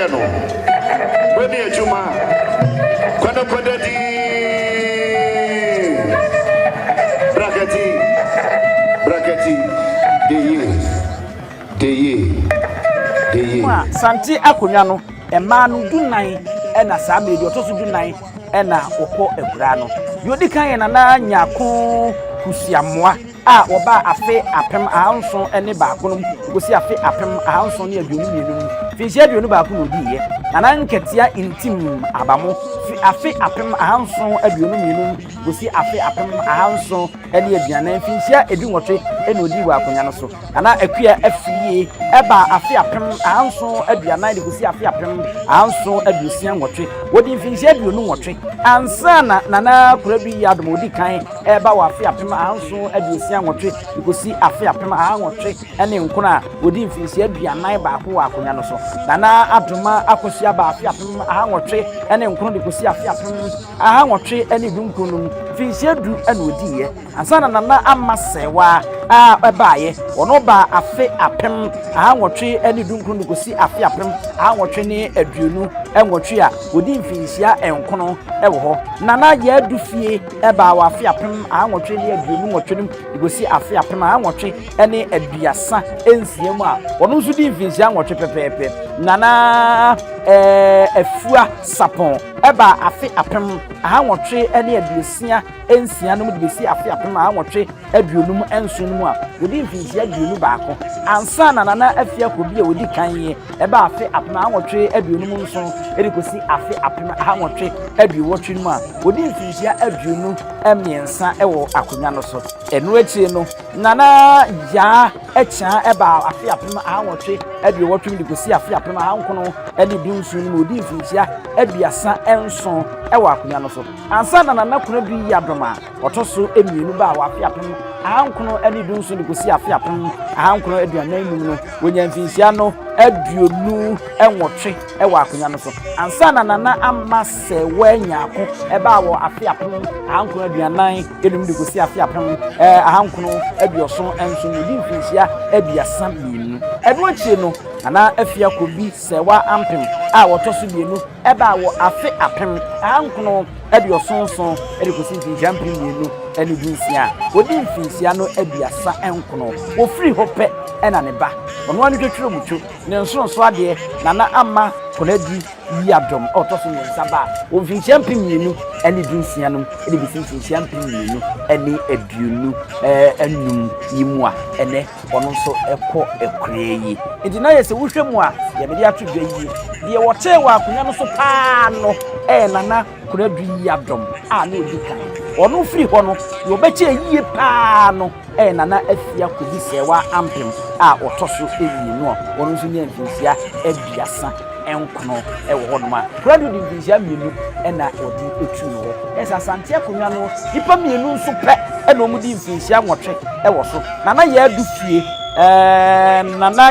yɛ no. Bɛni adwuma. Kwanakɔda dii. Brakati. Brakati. Deye. Deye. Deye. Sante akonnwa no, mmaa no dunan na saa mmerɛ deɛ ɔtɔ so dunan na wɔkɔ akuraa no. Deɛ ɔdi kan yɛ Nana Nyarko Kusiamoa a wɔbaa afe 7001 no mu kɔsi afe 1722 no mu. Mfinhyia 21 na ɔdiiɛ. Nana Nkatia Ntim Abamo fi afe 1722 no mu kɔsi afe 1740, mfinhyia 18 na ɔdii wɔ akonnwa no so. Nana Akua Afriyie baa afe 1740 de kɔsi afe 1768. Wɔdii mfinhyia 28 ansa na Nana Koradu Yiadom a ɔdi kan reba wɔ afe 1768 de kɔsi afe 1809 a wɔdii mfinhyia 41 wɔ akonnwa no so. Nana Adoma Akosua baa afe 1809 de kɔsi afe 1819 no mu, mfinhyia 10 na ɔdiiɛ. Ansa na Nana Ama Serwaa a ɛbaeɛ, ɔno baa afe 1819 de kɔsi afe 1828 a ɔdii mfinhyia 9 wɔ hɔ. Nana Yaa Dufie baa wɔ afe 1828 no mu de kɔsi afe 1836 mu a ɔno nso dii mfinhyia 8 pɛpɛɛpɛ. Nana Afua Sapon baa afe 1866 no mu de besi afe 1857 no mu a wɔdii mfinhyia 21 ansa na Nana Afia Kobi a ɔdi kan yi ɛbaa afe 1857 de kɔsi afe 1888 no mu a wɔdii mfinhyia 23 wɔ akonnwa no so. Ɛno akyiri no, Nana Yaa Akyaa ɛbaa afe 1888 mu de kɔsi afe 1917 no mu ɔdii mfinhyia 37 wɔ akonnwa no so. Ansa na Nana Konadu Yiadom a ɔtɔ so mmienu baa wɔ afe 1917 de kɔsi afe 1945 no, wɔnyaa mfinhyia no 28 wɔ akonnwa no so. Ansa na Nana Ama Serwaa Nyarko baa wɔ afe 1945 de kɔsi afe 1977 no, ɔdii mfinhyia 32. Ɛno akyire no, Nana Afia Kobi Serwaa Ampem a ɔtɔ so mmienu Ɛbaa wɔ afe 1077 de kɔsi mfinhyia 2016 a ɔdii mfinhyia no 39. Ɔfirii hɔ pɛ na ne ba, ɔno ara ne twatwerɛmutwo, ne nsonso adeɛ, Nana Ama Konadu Yiadom a ɔtɔ so mmiɛnsa baa wɔ mfinhyia 2016 no mu de bɛsi mfinhyia 2025 yi mu a ɛnɛ ɔno nso kɔ akuraa yi. Enti na yɛ sɛ wohwɛ mu a, deɛ mede ato dwa yie, deɛ wɔtee wɔ akonnwa no so paa no yɛ Nana Konadu Yiadom a na ɔdi kan. Ɔno firi hɔ no, deɛ ɔbɛkyɛɛ yie paa no yɛ Nana Afia Kobi Sɛɛwa Ampem a ɔtɔ so mmienu a ɔno nso nyaa mfinhyia 39 wɔ hɔnom a Konadu de mfinhyia mmienu na ɔde tuu no hɔ. Ɛyɛ sɛ Asante akonnwa no, nnipa mmienu nso pɛ na wɔdi mfinhyia 8 wɔ so. Nana Yaa Dufie, ɛɛ Nana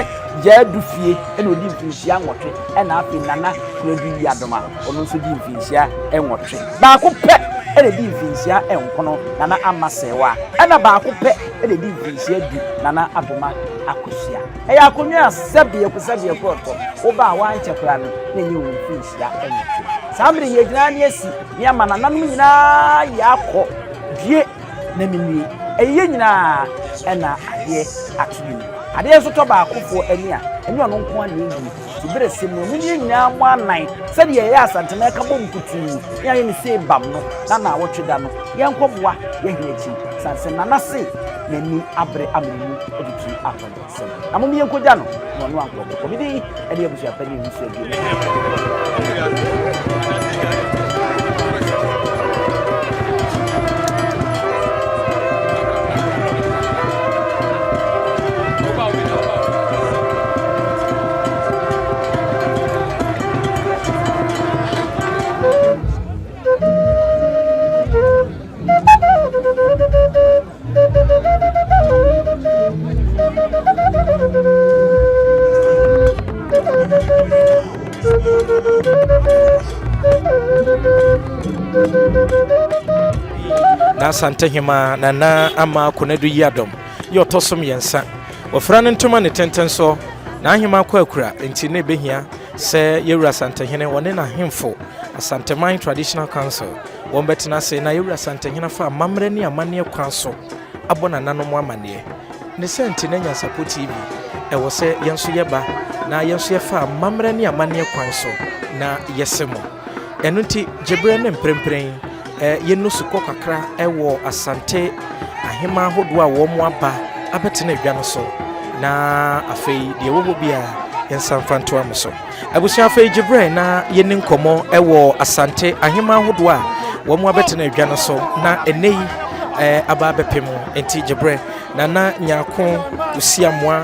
Yaa Dufie na ɔdi mfinhyia 8, ɛna afei Nana Konadu Yiadom a ɔno nso di mfinhyia 8. Baako pɛ na ɛdi mfinhyia 9, Nana Ama Serwaa, ɛna baako pɛ na ɛdi mfinhyia 10, Nana Adoma Akosua. Ɛyɛ akonnwa a sɛbeɛko sɛbeɛko ɔtɔ, woba a woankyɛ koraa no na ɛnyɛ wo mfinhyia 8. Saa mmerɛ yi yɛgyina ne asi ne ama nananom nyinaa yɛ akɔ due na menue. Ɛyɛ yɛn nyinaa na adeɛ ato yɛn. Adeɛ nso tɔ baakofoɔ ani a, ɛnyɛ ɔno nko ara na ɛyie. Nti berɛ sɛ mu, mo ne yɛn nyinaa mo anan, sɛdeɛ yɛyɛ Asantema ɛka bom kutuu ne ayɛ ne sei bam no, na naawɔtwe da no, yɛnkɔboa yɛn hene akyi, sane sɛ Nana se n'ani abere ama ne mu atutu atɔ ne nsam. Na mom yɛnkɔgya no na ɔno ankɔ ɔbɛkɔ. Me din ne Abusuapanin Owusu Aduonu. Na Asantehema Nana Ama Konadu Yiadom yɛ ɔtɔ so mmiɛnsa. Wɔfira no ntoma ne tenten so. N'ahema kɔ akura nti na ɛbɛhia sɛ Yɛwura Asantehene wɔne n'ahemfo, Asanteman Traditional Council, wɔn bɛtena ase na Yɛwura Asantehene afa amammerɛ ne amanneɛ kwan so abɔ nananom amanneɛ. Ne saa nti na Nyansapo TV ɛwɔ sɛ yɛn nso yɛba na yɛn nso yɛfa amammerɛ ne amanneɛ kwan so na yɛse mo. Ɛno nti gyeberɛ ne mprempren yɛnu sukɔ kakra wɔ Asante ahemmaa ahodoɔ a wɔn aba abɛtena adwa no so na afei deɛ ɛwɔ hɔ biara yɛnsa mfa ntoa mo so. Abusua afei gyeberɛ na yɛni nkɔmmɔ wɔ Asante ahemmaa ahodoɔ a wɔn abɛtena adwa no so na ɛnɛ yi aba abɛpem nti gyeberɛ Nana Nyarko Osiamoa.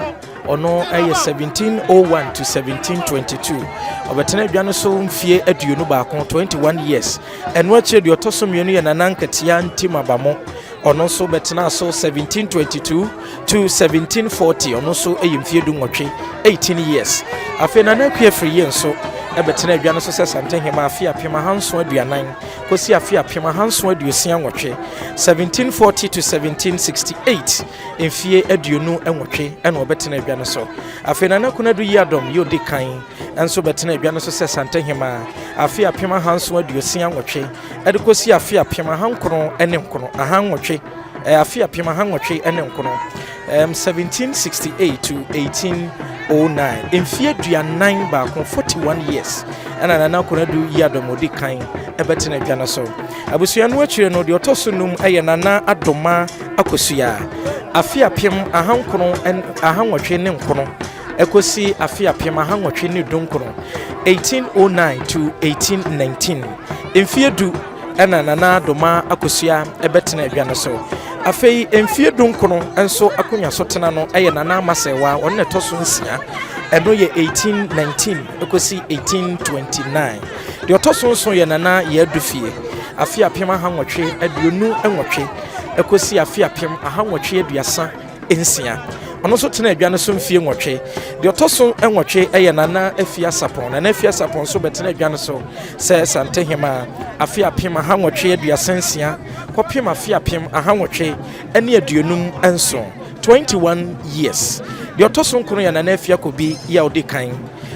Ɔno yɛ 1701 to 1722. Ɔbɛtena adwa no so mfie 21, 21 years. Ɛno akyire deɛ ɔtɔ so mmienu yɛ Nana Nketea Ntim Abamo. Ɔno nso bɛtena so 1722 to 1740. Ɔno nso yɛ mfie 18, 18 years. Afei Nana Akua Afriyie nso bɛtena adwa no so sɛ Santehema afe 1740 kɔsi afe 1768, 1740 to 1768. Mfie 28 na ɔbɛtena adwa no so. Afei Nana Konadu Yiadom yɛ ɔdi kan nso bɛtena adwa no so sɛ Santehemaa afe 1768 de kɔsi afe 1909, ahanwɔtwe, afe 1809, 1768 to 1809, mfie 41, 41 years, ɛna Nana Konadu Yiadom ɔdi kan bɛtena adwa no so. Abusua no akyire no, deɛ ɔtɔ so num yɛ Nana Adoma Akosua, afe 1889 kɔsi afe 1819, 1809 to 1819, mfeɛ du na Nana Adoma Akosua bɛtena adwa no so. Afei mfeɛ 19 nso akonnwa so tena no yɛ Nana Amasɛwa, ɔno na ɛtɔ so nsia, ɛno yɛ 1819 kɔsi 1829. Deɛ ɔtɔ so nson yɛ Nana Yaa Dufie, afe 1828 kɔsi afe 1836. Ɔno nso tenaa adwa no so mfie nwɔtwe. Deɛ ɔtɔ so nwɔtwe yɛ Nana Afia Sapɔn. Nana Afia Sapɔn nso bɛtena adwa no so sɛ Santehemaa afe 1836 kɔpem afe 1857, 21 years. Deɛ ɔtɔ so nkron yɛ Nana Afia Kobi yi a ɔdi kan.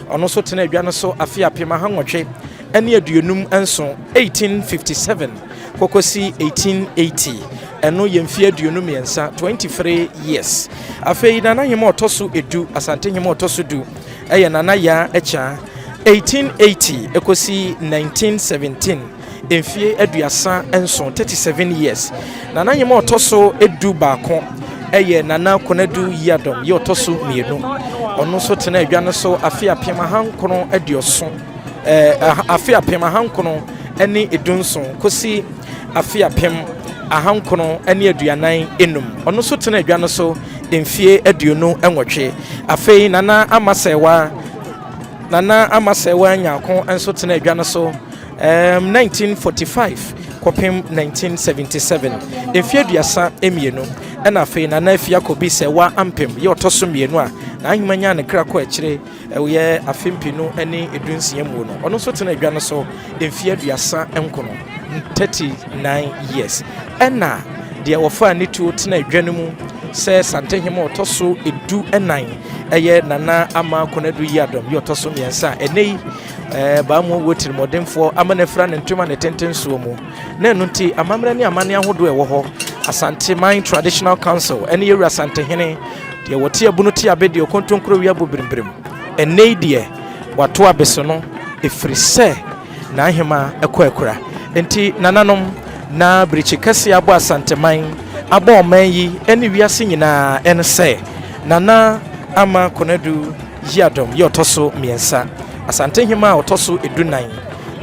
Ɔno nso tenaa adwa no so afe 1857, 1857 kɔkɔsi 1880. Ɛno yɛ mfeɛ 23, 23 years. Afei Nana Hema ɔtɔ so edu, Asante Hema ɔtɔ so du, ɛyɛ Nana Yaa Akyaa, 1880 ɛkɔsi 1917, mfeɛ 37, 37 years. Nana Hema ɔtɔ so 11 ɛyɛ Nana Konadu Yiadom, yɛ ɔtɔ so mmienu. Ɔno nso tena adwa no so afe 1970, afe 1917 kɔsi afe 1945. Ɔno nso tena adwa no so mfie 28. Afei Nana Amasɛwa, Nana Amasɛwa Nyarko nso tena adwa no so 1945 kɔpem 1977, mfie 32. Ɛna afei Nana Afia Kobi Sɛwa Ampem yɛ ɔtɔ so mmienu a n'ahema nyaa ne kra kɔ akyire ɛyɛ afe 2016 mu no. Ɔno nso tena adwa no so mfie 39, 39 years. Ɛna deɛ wɔfaa ne tuo tena adwa no mu sɛ Santehema ɔtɔ so 14 ɛyɛ Nana Ama Konadu Yiadom yɛ ɔtɔ so mmiɛnsa a ɛnɛ yi baa mu wɔ tirimɔdenfoɔ ama no afira ne ntoma ne tenten soɔ mu. Na ɛno nti amammerɛ ne amanneɛ ahodoɔ ɛwɔ hɔ, Asanteman Traditional Council ɛne yɛwura Asantehene deɛ wɔte abunu te abe deɛ ɔkontonkuro wia bɔ birimbirim. Ɛnɛ yi deɛ wato abeso no ɛfiri sɛ n'ahema ɛkɔ akura. Nti nananom na birikyi kɛseɛ abɔ Asanteman, abɔ ɔman yi ɛne wiase nyinaa ɛne sɛ Nana Ama Konadu Yiadom yɛ ɔtɔ so mmiɛnsa, Asantehema a ɔtɔ so 14,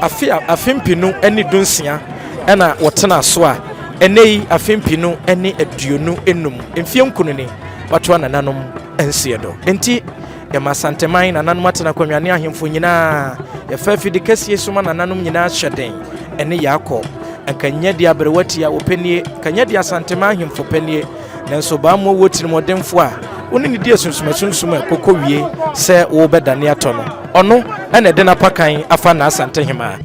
afe afe 2016 ɛna wɔtena so a ɛnɛ yi afe 2025, mfie nkunu ni watoa nananom nseɛ do. Nti yɛma Asanteman nananom atena akonnwa ne ahemfo nyinaa yɛfa afidi kɛseɛ so ma nananom nyinaa hyɛ den ɛne yɛakɔ nka nyɛ deɛ aberewa tia wɔpɛnie, nka nyɛ deɛ Asanteman ahemfo pɛnie, nanso baa mu wɔ tirimɔdenfoɔ a wo ne ne di asunsumasunsun a kɔkɔ wie sɛ wobɛdane atɔ no, ɔno ɛna ɛde n'apakan afa n'Asantehemaa.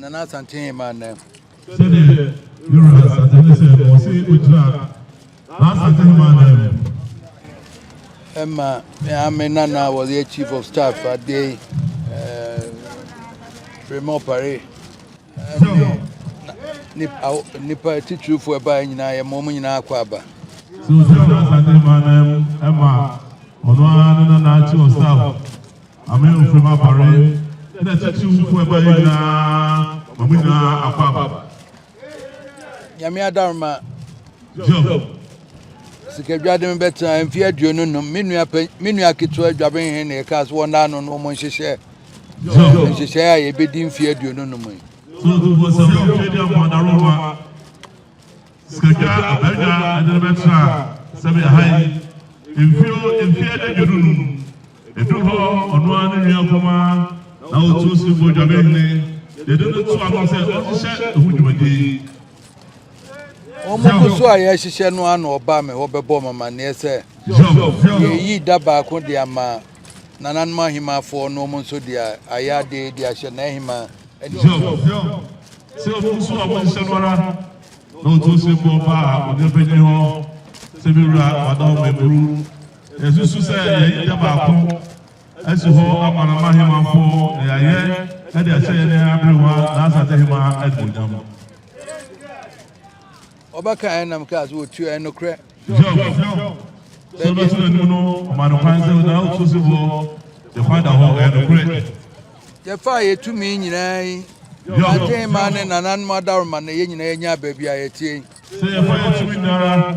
Nana Asantehema nan. Sɛdeɛ yɛwura Asantehene sɛ no, ɔse ɔgyina n'Asantehema nan mu. Ɛma me ara me nana a wɔyɛ chief of staff adeɛ yi Raymond Pare ne nipa titirifoɔ ɛbaeɛ nyinaa yɛma wɔn nyinaa akɔ aba. Sɛ osi Asante Manam ɛma ɔno ara ne nana chief of staff Ame Ofirima Pare ne n'atitirifoɔ ɛbaeɛ nyinaa ma mo nyinaa akɔ aba. Nyame adaworoma. Sikadwa de me bɛtena mfe 25. Me nua pɛ me nua ketewa Dwabenhene na yɛkaa sɛ wɔnna ano na wɔn nhyehyɛ nhyehyɛe a yɛbɛdi mfe 25 yi. So ɔtumfoɔ sɛ ɔtwe de ama adaworoma sikadwa abadwa de no bɛtena sɛbe ɛha yi mfe mfe 25. Ɛduru hɔ, ɔno ara ne nua kumaa na ɔtu si bɔ dwabɛhene de de no to ano sɛ ɔnhyehyɛ ɛho dwumadie yi. Wɔn gu so a yɛrehyehyɛ no ara na ɔbaa me hɔ bɛbɔɔ me amanneɛ sɛ yɛreyi da baako de ama nananom ahemmafoɔ na wɔn nso de ayɛ adeɛ de ahyɛ n'ahemmaa animuonyam. Sɛ wɔn gu so a wɔhyehyɛ no ara na ɔtu si bɔ baa onua panyin hɔ sɛ me wura wada ɔmɛburu Yɛasusu sɛ yɛayi da baako asi hɔ ama Nana Ahemafo na yɛayɛ de ahyɛ yɛn aberewa N'Asante Hemaa animuonyam. Ɔbɛkaeɛ nam kaa sɛ wɔtua ɛyɛ nokorɛ. Job, sɛ ɔbɛto n'anim no, ɔmaa no kwan sɛ na ɔto so hɔ de kwan da hɔ, ɛyɛ nokorɛ. Yɛfaa yɛ tumi nyinaa yi, Asante Hemaa ne nananom adaworoma na yɛn nyinaa yɛnyaa baabi a yɛteɛ yi. Sɛ yɛfa yɛn tumi nyinara,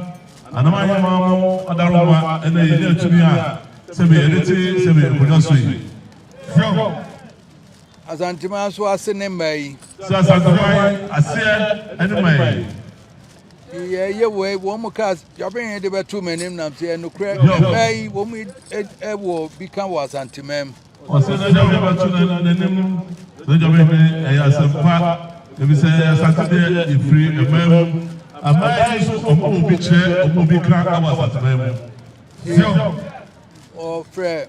Anam ahemaa mo adaworoma na yɛnya tumi a sɛbe yɛde te sɛbe nkonnwa so yi. Hwɛ! Asanteman so ase ne mmaa yi. Sɛ Asanteman aseɛ ne mmaa yi. Yɛyɛ wei, wɔn mu kaa Dwabenhene de bɛto m'anim nam sɛ ɛnokorɛ mmaa yi wɔn mu wɔ bi ka wɔ Asanteman mu. Ɔsɛ n'agya de bɛto n'anim n'agya bɛhene ɛyɛ asɛmpa efisɛ Asante deɛ yɛfiri mmaa mu mmaa yi nso ɔmo wɔ bi kyerɛ ɔmo wɔ bi ka wɔ Asanteman mu. Ɔfrɛ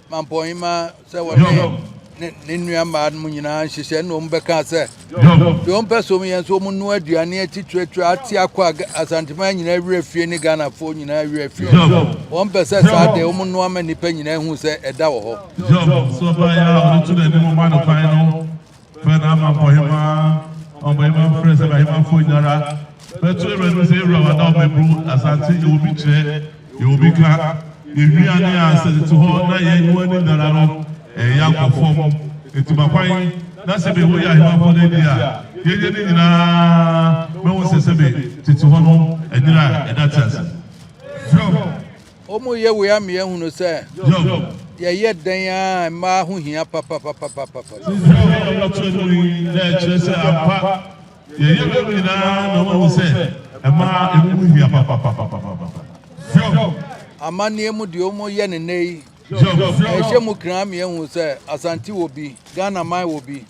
Mampɔnhema sɛ wɔne ne ne nua mmaa no mu nyinaa nhyehyɛ na wɔn bɛka sɛ deɛ wɔn pɛ so yɛn nso wɔn noa aduane atitiriatiri ate akɔ a Asanteman nyinaa werɛ fie ne Ghanafoɔ nyinaa werɛ fie wɔn pɛ sɛ saa deɛ wɔn noa ma nnipa nyinaa hu sɛ ɛda wɔ hɔ. Job nso baeɛ a ɔde to n'anim ɔma no kwan no frɛ n'amampɔhemaa, ɔmɔhemaa frɛ sɛ ahemafoɔ nyinara bɛto awura no sɛ awura wada ɔmɛburu asante yɛwɔ bi kyerɛ yɛwɔ bi ka yɛnnuane a sɛ tete hɔ na yɛn ho ani nyinara no ɛyɛ akɔ fam enti ma kwan na sɛbe woyɛ ahemafoɔ no adi a yɛnyɛ ne nyinaa mɛhu sɛ sɛbe tete hɔ no ɛnyera a ɛda te ase. Wɔreyɛ wei ama yɛahunu sɛ yɛyɛ dɛn ara a mmaa ho hia papapapapapa. Sɛ yɛyɛ wɔn to mu yi na ɛkyerɛ sɛ ampa yɛyɛ wei nyinaa na wɔahu sɛ mmaa emu ho hia papapapapapa. Amanneɛ mu deɛ wɔyɛ no nnɛ yi, ɛhyɛ mu kran ama yɛahu sɛ Asante wɔ bi, Ghana man wɔ bi.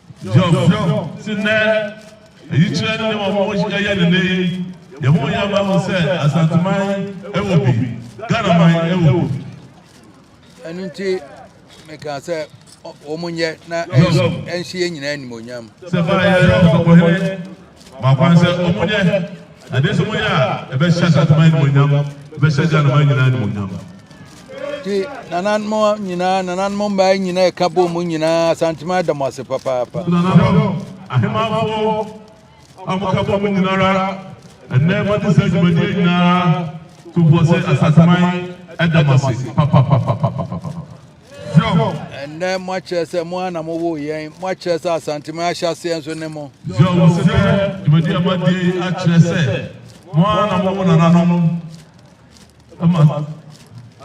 Se nnɛ Ayikyerɛ ne nneɛma a wɔyɛ no nnɛ yi, yɛn ho yɛ ama ahu sɛ Asanteman wɔ bi, Ghanaman wɔ bi. Ɛno nti mekaa sɛ wɔn nyɛ na ɛnhyɛ yɛn nyinaa animuonyam. Sɛ baayɛ ɔsɔfohene ma kwan sɛ wɔn nyɛ, na deɛ sɛ wɔn yɛ a, ɛbɛhyɛ Asanteman animuonyam, ɛbɛhyɛ Ghanaman nyinaa animuonyam. Nti nananom nyinaa, nananom mmaa nyinaa ɛka bɔ mu nyinaa, Asanteman da mo ase papaapa. Nananom ahemmanfoɔ a moka bɔ mu nyinara, ɛnnɛ moadi saa dwumadie nyinaa tumfoɔ sɛ Asanteman da mo ase papapapapapapa. Ɛnnɛ moakyerɛ sɛ mo ara na mowoo yɛn, moakyerɛ sɛ Asanteman ahyɛaseɛ nso ne mo. Zion wɔ se nnɛ dwumadie a moadie yi akyerɛ sɛ mo ara na mowo nananom. Ma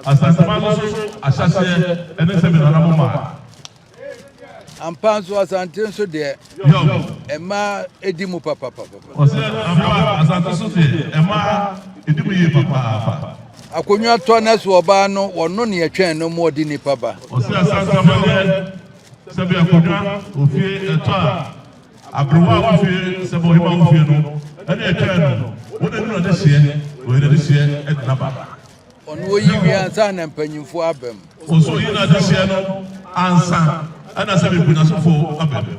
Asanteman no so ahyɛaseɛ ne sɛ me nana mo maa. Ampa nso Asante nso deɛ mmaa di mu papapapa. Ɔsɛ ampa Asante so deɛ mmaa di mu yie papaapa. Akonnwa tɔ na so ɔbaa no wɔno ne ɛtwɛn no mu ɔde nipa ba. Ɔsɛ Asante amaneɛ sɛbi akonnwa ofie ɛtɔ a Aberewa a wo fie sɛ bɔ ɔhemmaa wo fie no ɛne ɛtwɛn no, wo na nunu adehyeɛ, ɔyɛ n'adehyeɛ de n'aba. Ɔno oyi wie ansa na mpanyimfoɔ aba mu. Ɔnso oyi n'adehyeɛ no ansa ɛna sɛ bɛkunasofo aba mu.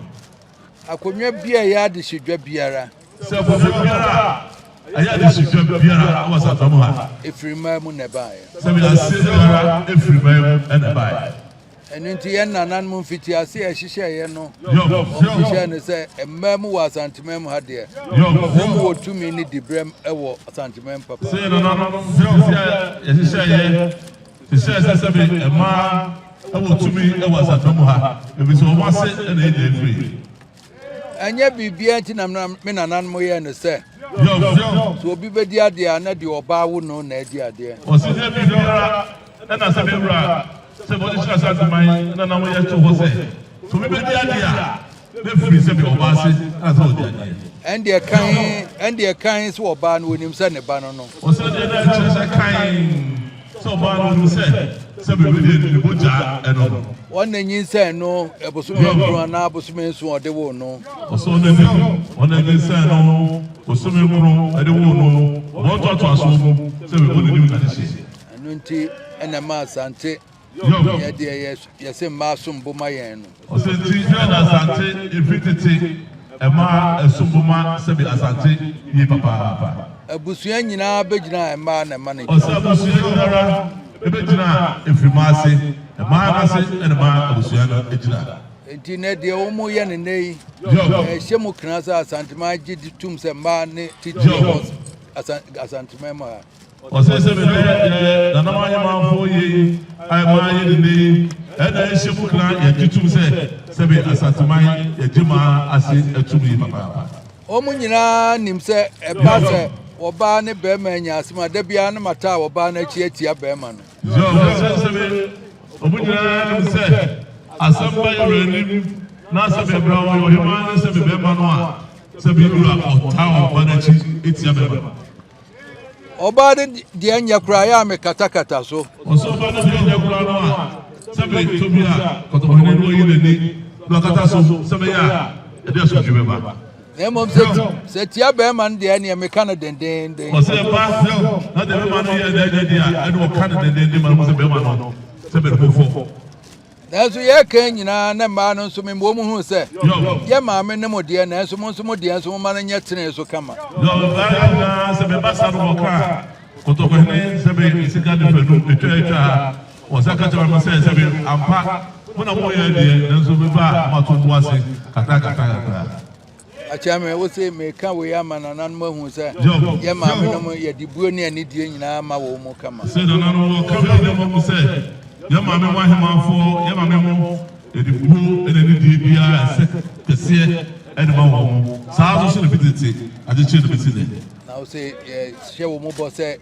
Akonnwa bi a ɛyɛ adehyedwa biara. Sɛ akonnwa biara a Ɛyɛ adesuadua biara wɔ asafo mu ha. Ɛfiri mmaa mu na ɛbaeɛ. Sɛbi aseɛ biara ɛfiri mmaa mu na ɛbaeɛ. Ɛno nti yɛn nananom mfitiase a ɛhyehyɛeɛ no, wɔhyehyɛɛ no sɛ mmaa mu wɔ Asanteman mu ha deɛ, wɔn wɔ tumi ne diberɛm wɔ Asanteman mu papa. Sɛ yɛn nananom mfitiase a yɛhyehyɛeɛ hyehyɛɛ sɛ sɛbi mmaa wɔ tumi wɔ Asanteman mu ha, ɛfiri sɛ wɔn ase na yɛn nyinaa firi. Ɛnyɛ biribiara nti na me nananom yɛɛ no sɛ, sɛ obi bɛdi adeɛ a, na deɛ ɔbaa wo no na adi adeɛ. Ɔse nyɛ biribiara na sɛ me wura sɛ bɔde kyerɛ Asante man na na wɔyɛ to hɔ sɛ, sɛ obi bɛdi adeɛ a, na firi sɛ me ɔbaa ase na sɛ ɔdi adeɛ. Ɛndeɛ kan, ɛndeɛ kan sɛ ɔbaa no ɔnim sɛ ne ba no no. Ɔse deɛ na ɛkyerɛ sɛ kan sɛ ɔbaa no ɔnim sɛ sɛ biribi deɛ ne bogya ɛno no. Wɔn na nyinsɛn no bosome nkron anaa bosome nson ɔde woo no. Ɔsɛ ɔno anim, wɔn na nyinsɛn no bosome nkron ɛde woo no, wɔn ntoatoasoɔ mu sɛ bɛbɔ n'anim na ne hyeɛ. Ɛno nti ɛna ɛma Asante yɛ deɛ yɛse mmaa som bo ma yɛn no. Ɔsɛ nti ɛna Asante ɛfiri tete ɛmaa ɛsom bo ma sɛbi Asante yie papaapa. Abusua nyinaa bɛgyina mmaa na ɛma no gyina. Ɔsɛ abusua nyinara ɛbɛgyina ɛfiri mmaa ase, mmaa no ase ɛna ɛma abusua no gyina. Enti nnɛ deɛ wɔyɛ no nnɛ yi, ɛhyɛ mu kena sɛ Asanteman gye tom sɛ mmaa ne titire wɔ Asanteman mu ha. Ɔsɛ sɛ mebɛyɛ deɛ nananom ahemmanfoɔ yɛ yi a ɛmaa yɛ ne nnɛ yi, ɛna ɛhyɛ mu kena yɛgye tom sɛ sɛbe Asanteman yɛgye mmaa ase atum yi papaapa. Wɔn nyinaa nim sɛ ɛba sɛ ɔbaa ne barima anya asɛm a, da biara na mataa ɔbaa no akyi atia barima no. Job sɛ sɛbe wɔn nyinaa nim sɛ asɛm ba yɛ wura anim na sɛbe ɛbra ɔyɛ ɔhemaa ne sɛbe bɛrima no a, sɛbe wura ɔtaa ɔba no akyi tia bɛrima no. Ɔbaa no deɛ nyɛ koraa yɛ a mekatakata so. Ɔsɛ ɔbaa no deɛ nyɛ koraa no a, sɛbe tɔ bi a kɔtɔkɔhene no ayi n'ani na wakata so sɛ ɛbɛyɛ a ɛde asomdwoe bɛba. Na mmom sɛ sɛ tia barima no deɛ ɛneɛ meka no dendeenden. Ɔsɛ ɛba na deɛ bɛrima no yɛ na ɛnyɛ deɛ a, ɛne ɔka no dendeenden ma no hu sɛ bɛrima no sɛ bɛde ho fɔ. Nanso yɛreka nyinaa na mmaa no nso mema wɔn hunu sɛ yɛ maame ne mo deɛ nanso mo nso mo deɛ nso momma no nyɛ tenee so kama. Na mmaa nyinaa sɛ bɛba saa no wɔka a, Kɔtɔkɔhene sɛ bɛ sika de fanu etwa etwa ha, wɔsan ka kyerɛ me sɛ sɛ bɛ ampa mo na moyɛ deɛ nanso meba a moato mo ase kakra kakra kakra. Akyɛme, wo se meka wei ama nananom ahu sɛ yɛ maame nom yɛde buo ne anidie nyinaa ma wɔn mu kama. Sɛ nananom wɔka wei de ma mo sɛ yɛ maame mo ahemmanfoɔ, yɛ maame mo yɛde buo ne anidie biara a ɛsɛ kɛseɛ de ma wɔn mo, saa ara nso na ɛfiri tete akyekyere no bɛsi nnɛ. Na wo se yɛhyɛ wɔn bɔ sɛ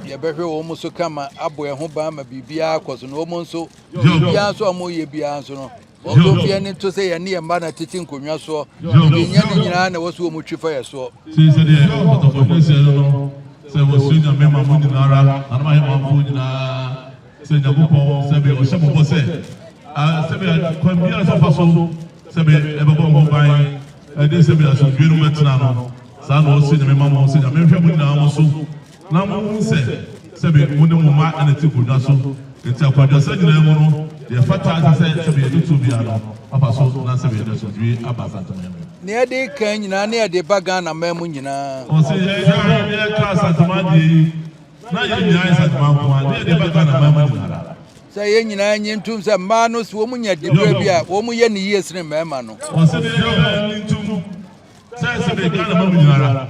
yɛbɛhwɛ wɔn so kama abɔ yɛn ho ban ma biribiara akɔ so na wɔn nso biribiara nso a wɔyɛ biara nso no Wɔn nso mfe ani nto sɛ yɛne yɛn mma na tete nkonnwa soɔ, enti nyɛ ne nyinaa na ɛwɔ sɛ wɔtwi fa yɛn soɔ. Sei sɛdeɛ ɔtɔfɔhene seɛ no no, sɛ wɔsrɛ Nyame ma mo nyina ara, nanom ahemanfoɔ nyina ara, sɛ Nyankopɔn sɛbe ɔhyɛ mo bɔ sɛ, sɛbe kwan biara sɛ ɔfa so sɛbe ɛbɛbɔ mo ho ban, ɛde sɛbe asomdwoeɛ no bɛtena no, saa na ɔsrɛ Nyame ma mo, sɛ Nyame nhwɛ mo nyinaa mo so, Na monhu sɛ, sɛbe mo ne mo mma na ɛte nkonnwa so, enti akwadwosa nyinaa mu no, deɛ ɛfata ɛsɛ sɛ sɛbe yɛde to biara no, moafa so na sɛbe yɛde asomdwoeɛ aba Asanteman mu. Nea ɛde reka nyinaa ne ɛde ba Ghana man mu nyinaa. Ɔse yɛn a yɛka Asanteman deɛ yi, na yɛn nyinaa yɛ Asanteman nko ara, ne yɛde ba Ghana man mu nyinaa. Sɛ yɛn nyinaa nye ntom sɛ mmaa no sɛ wɔn nya diberɛ bi a, wɔn yɛ no yie sene mmarima no. Ɔse ne yɛn nyinaa nye ntom Sɛ sɛ me Ghana ma mu nyinara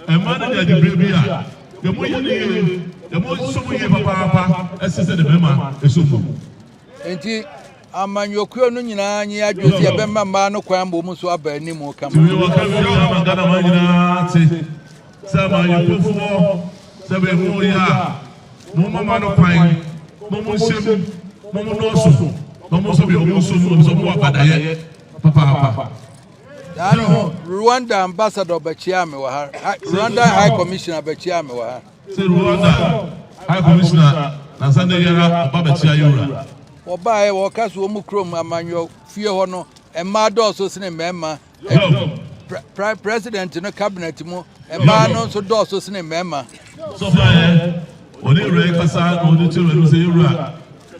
ɛma no nya dibrɛ bi a yɛ mo yɛ no yie yɛ mo nso mo yie papaapa ɛsɛ sɛ de bɛma ɛsɔ mu. Enti amanyɔkuo no nyinaa nye adwene sɛ yɛbɛma mmaa no kwan ma wɔn nso aba anim kama. Nti wei wɔka wie nyinaa ma Ghana man nyinaa te sɛ amanyɔkuofoɔ sɛ bɛ mo yɛ a mo ma ma no kwan mo mo nhyɛ mu mo mo nɔɔso na wɔn nso bɛ wɔn nso mu wɔn nso wɔn wɔ abadayɛ papaapa. Daa no Rwanda ambassador bɛkyiaa me wɔ ha. Rwanda High Commissioner bɛkyiaa me wɔ ha. Sɛ Rwanda High Commissioner nansa nnɛ yi ara ɔba bɛkyia yɛwura. Wɔbaeɛ wɔka so wɔn kurom amanyɔ fie hɔ no mmaa dɔɔso sene mmarima. Pre president no cabinet mu mmaa no nso dɔɔso sene mmarima. Sɛ ɔbaeɛ ɔne wura yi kasa na ɔde kyerɛ wura no sɛ yɛwura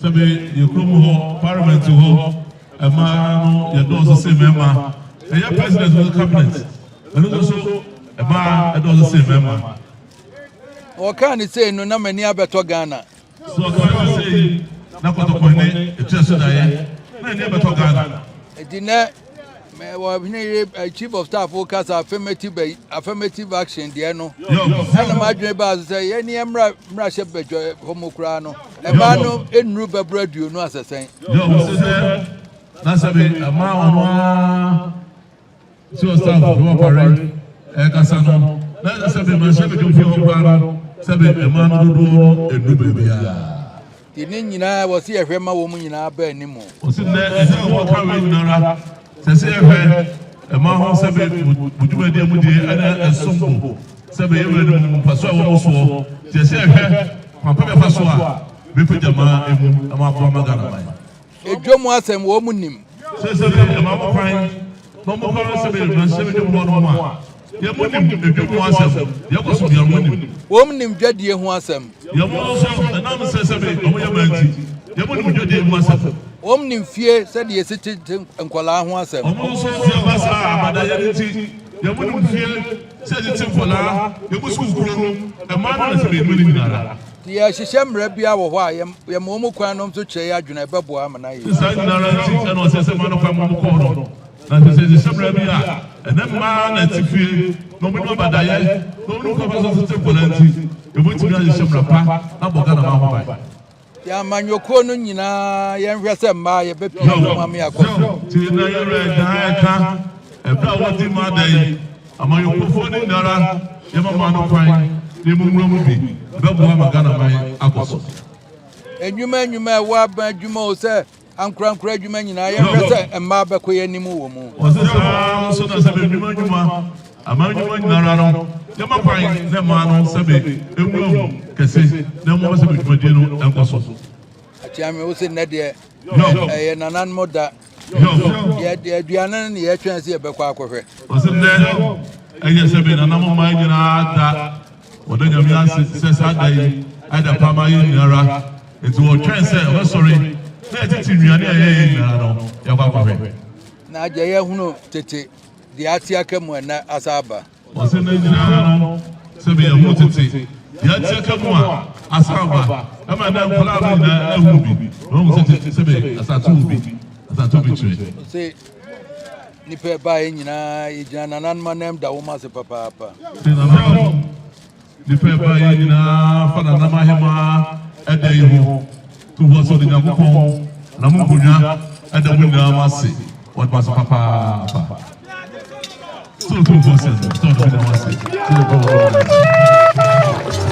sɛbe yɛ kurom hɔ parliament hɔ Mmaa no yɛ dɔɔso sen mmarima. Ɛyɛ president no cabinet. Ɛno nso so. Mmaa dɔɔso sen mmarima. Na wɔkaa no sei no na m'ani abɛtɔ Ghana. So ɔkaa no sei na kɔtɔkɔ ne ɛtua so daeɛ na ani abɛtɔ Ghana. Enti nɛ ɔhene yere chief of staff kasa affirmative affirmative action deɛ no ɛna m'adwene baa so sɛ yɛne yɛn mmra mmrahyɛ badwa hɔ mu koraa no mmaa no nnuru bɛboro 20 asɛsɛn. Yɛ ɔmo sɛ na sɛbi mmaa wɔn ara Sɛ ɔsafo bi wɔ Paris rekasa no, na sɛbe mmarahyɛbadwamfie hɔ koraa no, sɛbe mmaa no dodoɔ no nnu baabiara. Nti ne nyinaa wɔ sɛ yɛhwɛ ma wɔn nyinaa ba anim. Ɔse nnɛ ɛsɛ sɛ wɔka wei nyinara, sɛ sɛ yɛhwɛ mmaa ho sɛbe mo dwumadie a modie ɛne ɛsom bo, sɛbe yɛ wura no mu mfasoɔ a ɛwɔ mo soɔ, nti ɛsɛ yɛhwɛ kwan pa bɛfa so a bɛpagya mmaa ɛmu na moaboa ma Ghana man. Edwa mu asɛm wɔn nim. Sɛ sɛ me ɛma mo kwan na ɔmo kɔ sɛ me mmarahyɛ badwam hɔ nom a, yɛ mo nim edwa mu asɛm, deɛ ɛkɔ so biara mo nim. Wɔn nim dwadie ho asɛm. Yɛ mo nso ɛnam sɛ sɛ me ɔmo yɛ mmaa nti, yɛ mo nim dwadie ho asɛm. Wɔn nim fie sɛdeɛ yɛsi tete nkwadaa ho asɛm. Ɔmo nso sɛ ɛba saa abadayɛ no nti, yɛ mo nim fie sɛ yɛtete nkwadaa, yɛ mo sukuu kuro no, mmaa no na sɛ me nim ne nyinara. Nti yɛhyehyɛ mmara biara wɔ hɔ a, yɛma wɔn kwan na wɔn nso kyerɛ yɛn adwene a, ɛbɛboa ama no ayɛ yie. Saa nyinara nti na ɔsɛ sɛ mma no kwan ma wɔkɔ hɔ no. Na sɛ yɛhyehyɛ mmara bi a ɛne mmaa na ɛte fie na wɔnim abadayɛ na wɔnim kwan fa so tete nkwadaa nti, yɛbɛtumi ahyehyɛ mmara pa na abɔ Ghana man ho ban. Nti amanyɔkuo no nyinaa yɛnhwɛ sɛ mmaa yɛbɛpia wɔn ama yɛakɔ so. Nti na yɛn werɛ daa ɛka ɛberɛ a wɔdi mmaa da yi. Amanyɔkuofoɔ no nyinara yɛma man no kwan na yɛmu nwura mu bi ɛbɛboa ma Ghana man akɔ so. Nnwuma nnwuma a ɛwɔ aban adwuma o sɛ ankorankoro adwuma nyinaa yɛnhwɛ sɛ mmaa bɛkɔ yɛn anim wɔ mu. Ɔse saa ara nso na sɛbe nnwuma nnwuma, aman nnwuma nyinara no yɛma kwan na mmaa no sɛbe nwura mu kɛse na ɛmmoa ma sɛbe dwumadie no nkɔ so. Akyeame wo se nnɛ deɛ ɛyɛ nananom da. Yɛde aduane no na yɛtwɛn sɛ yɛbɛkɔ akɔhwɛ. Ɔse nnɛ ɛyɛ sɛ me nananom mmaa nyinaa da. Wɔda Nyame ase sɛ saa da yi ayɛ da pa ama yɛn nyinara. Enti wɔtwɛn sɛ ɔbɛsɔre na yɛtete nnuane a yɛyɛ nyinaa no yɛakɔ akɔhwɛ. Na agya yɛahunu tete deɛ ate aka mu ɛnnɛ asa aba. Ɔse ne nyinaa no sɛbe yɛho tete deɛ ateɛ ka mu a asan aba ɛma ɛnɛ nkwadaa no nyinaa ahu bi na wɔn sɛ tete sɛbe asante wɔ bi asante wɔ bi kyerɛ. Ɔse nipa ɛbaeɛ nyinaa yɛgyina nananom anam da wɔn ase papaapa. Se nananom Nnipa a ɛbaeɛ yi nyinaa fa Nanam Ahemaa ɛda yi ho to hɔ sɛ ɔde Nyankopɔn nam nkonnwa ɛda mo nyinaa mo ase. Wɔde mo ase papaapa. Sɛ Otumfoɔ sɛ no, sɛ ɔde mo nyinaa mo ase. Sɛ ɔde mo nyinaa mo ase.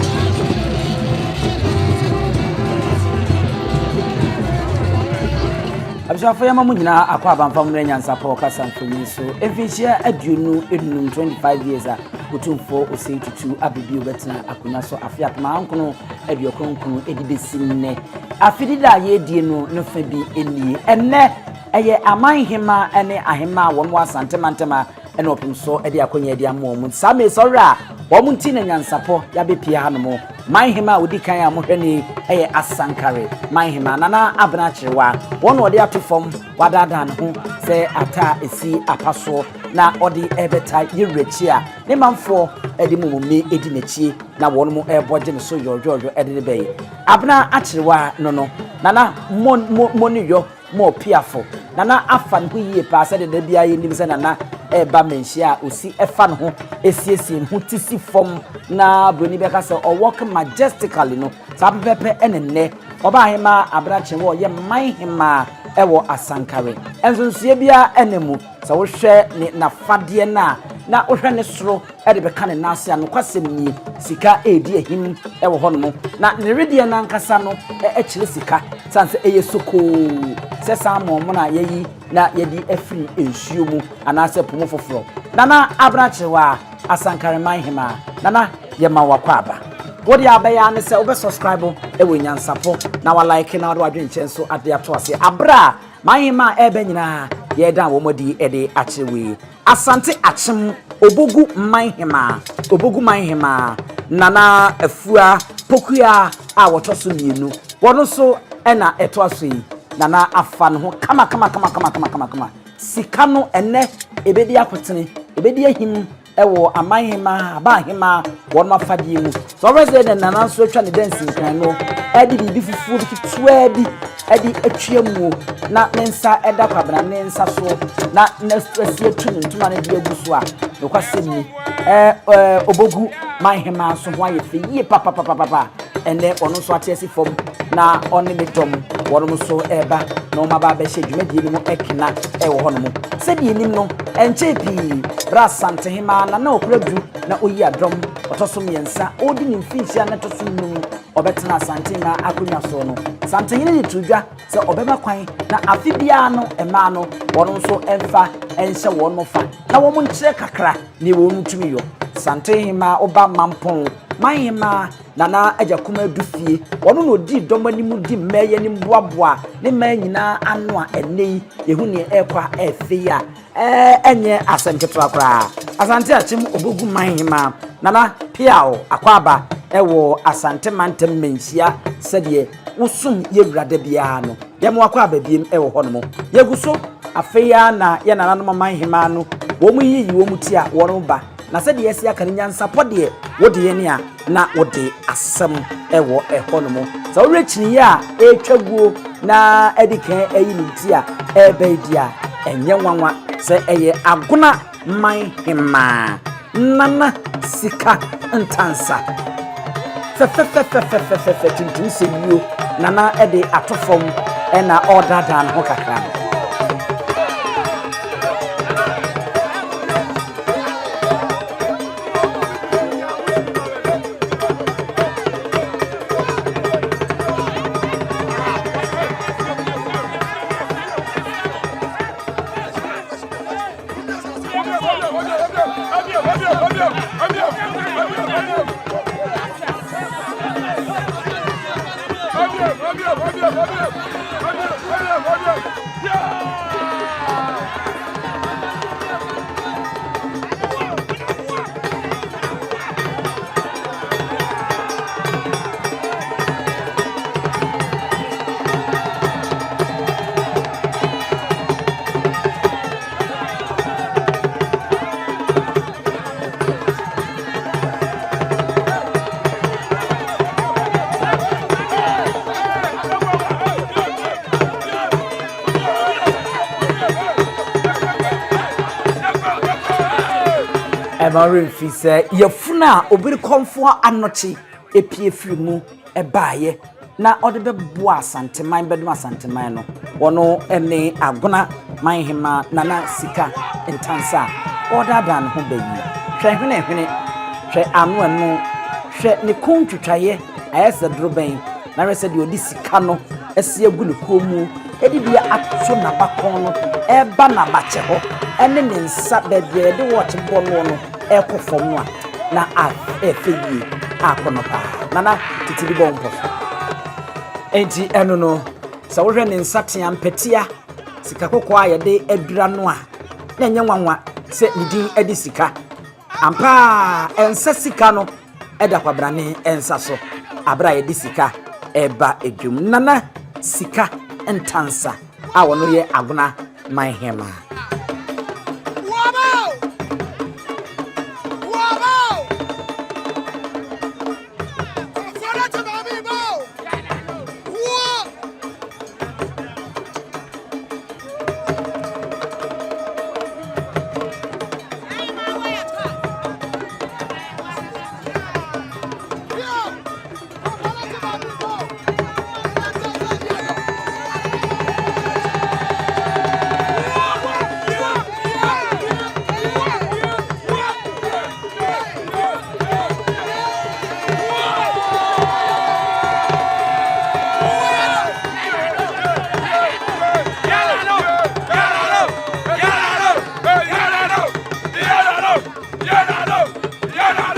Abusuafo yɛma mo nyinaa akɔ abamfa mmerɛ nyansapɔ kasa mfonyin so mfinhyia 25, 25 years a Otumfoɔ Osei Tutu Abebio bɛtena akonnwa so afe 1999 de bɛsi nnɛ. Afe dida a yɛredie no no fa bi nie. Ɛnnɛ, ɛyɛ aman hemmaa ne ahemmaa a wɔn wɔ Asante mantam a ɛna ɔpem so de akonnwa adi ama wɔn. Saa mmere sɔre a wɔn nti na nyansapɔ yɛabɛpie hanom. Man hemmaa a ɔdi kan a mohwɛ no yi yɛ Asankare man hemmaa Nana Abena Kyerewaa. Wɔn na wɔde ato fam, wɔadaadaa ne ho sɛ ata a ɛsi apa soɔ. na ɔde rebɛta yɛn wura akyi a ne manfoɔ de mumumne di n'akyi na wɔn rebɔ gye ne so yɔɔyɔɔyɔ de ne bɛyi abena akyerewa no no nana mo mo mo ne yɔ mo piafo nana afa ne ho yie paa sɛdeɛ da biara yɛnim sɛ nana ɛreba mmanhyia a osi ɛfa ne ho esiesie ne ho ti si fam na buroni bɛka sɛ ɔwɔk majestically no saa pɛpɛpɛ ɛne nnɛ ɔbaa hemaa abena kyerewa ɔyɛ man hemaa ɛwɔ asankare nsonsoeɛ biara ɛne mu Sɛ wohwɛ ne n'afadeɛ no a, na wohwɛ ne soro de bɛka ne nan ase a, nokwasɛm nie, sika redi ahim wɔ hɔnom. Na ne wedeɛ no ankasa no kyerɛ sika, sane sɛ ɛyɛ sokoo sɛ salmon mono a yɛayi na yɛde afiri nsuo mu anaasɛ po mu foforɔ. Nana Abena Kyerewaa, Asankareman Hemaa, Nana yɛma wo akwaaba. Wo deɛ abɛyɛ ara ne sɛ wobɛ subscribe wɔ Nyansapɔ na wa like na wode w'adwenkyerɛ nso ade ato aseɛ aberɛ a M'ahemmaa a ɛreba nyinaa, yɛredan wɔn adi de akyerɛ wo yi. Asante Akyem, Obogu man hemaa, Obogu man hemaa, Nana Afua Pokuaa a wɔtɔ so mmienu, wɔn nso na ɛtoa so yi. Nana afa ne ho kama kama kama kama kama kama kama. Sika no ɛnnɛ ɛbɛdi akotene, ɛbɛdi ahim. wɔ aman hemaa, aban hemaa wɔnom afadeɛ mu. Sɛ wɔhwɛ sɛ na Nana nso atwa ne dansinkran no de biribi fufuo bi ketewaa bi de atwa muo na ne nsa da Kwabena ne nsa soɔ na n'asi atu ne ntoma no de agu so a, nokwasɛm ni, ɛɛ Obogu man hemaa nso ho ayɛ fɛ yie papapapapa. Ɛnnɛ ɔno nso ate asi fam na ɔne ne dɔm wɔnom nso reba na wɔn aba abɛhyɛ dwumadie no mu kena wɔ hɔnom. Sɛdeɛ yɛnim no, ɛnkyɛɛ pii berɛ a Asantehemaa Nana Ɔkoradu na ɔyi adɔm ɔtɔ so mmiɛnsa ɔredi ne mfinhyia no ɛtɔ so nnum ɔbɛtena Asantehemaa akonnwa soɔ no, Santehene de too dwa sɛ ɔbɛma kwan na afe biara no mmaa no wɔn nso mfa nhyɛ wɔn fa na wɔn nkyerɛ kakra nea wɔn tumi yɔ. Santehemaa Oba Mampong Manhemaa Nana Agya Kumaa du fie. Ɔno na ɔdii dɔm anim di mmaa yi anim boaboa ne mmaa nyinaa ano a ɛnnɛ yi yɛhu nea ɛrekɔ a ɛyɛ fɛ yi a ɛnyɛ asɛm ketewa koraa. Asante Akyem Obogu Man Hemaa Nana Peaw Akwaaba wɔ Asante Mantam Manhyia sɛdeɛ wosom yɛ wura da biara no. Yɛma w'akwaaba biem wɔ hɔnom. Yɛgu so afei ara na yɛn nananom aman hemaa no wɔn yiyi wɔn ti a wɔn ba. Na sɛdeɛ yɛasi aka no, nyansapɔ deɛ, wo deɛ ne a na wode asɛm wɔ ɛhɔ nom. Sɛ wowerɛ kyiniiɛ a ɛretwa guo na adi kan ayi ne ti a ɛreba yi deɛ a, ɛnyɛ nwanwa sɛ ɛyɛ Agona man hemaa Nana Sika Ntansa. Fɛfɛfɛfɛfɛfɛfɛ tuntum sɛ wuo Nana de ato fam na ɔredaadaa ne ho kakra no. Ɛma werɛ mfi sɛ yafunu a Obirikɔmfoɔ Anokye pue firi mu baeɛ na ɔde bɛboa Asanteman bɛdom Asanteman no, ɔno ne Agona Manhemmaa Nana Sika Ntansa a ɔredaadaa ne ho ba yi. Hwɛ hwenehwene, hwɛ ano ɛno, hwɛ ne kɔn ntwitwaeɛ ayɛ sɛ dorobɛn, na hwɛ sɛdeɛ ɔde sika no asi agu ne kɔn mu de bi ato n'abakɔn no reba n'abakyɛ hɔ ne ne nsa baabi a yɛde wɔɔkye bɔ noɔ no rekɔ fam no a, na ɛyɛ fɛ yie akɔnnɔ paa. Nana tete bi bɔ wo mpɔ so. Enti ɛno no, sɛ wohwɛ ne nsatea mpɛtea, sika kɔkɔɔ a yɛde adura no a, na ɛnyɛ nwanwa sɛ ne din de sika. Ampa ara, ɛnsɛ sika no da kwabrane nsa so bere a yɛde sika reba dwam. Nana Sika Ntansa a ɔno yɛ Agona man hemmaa.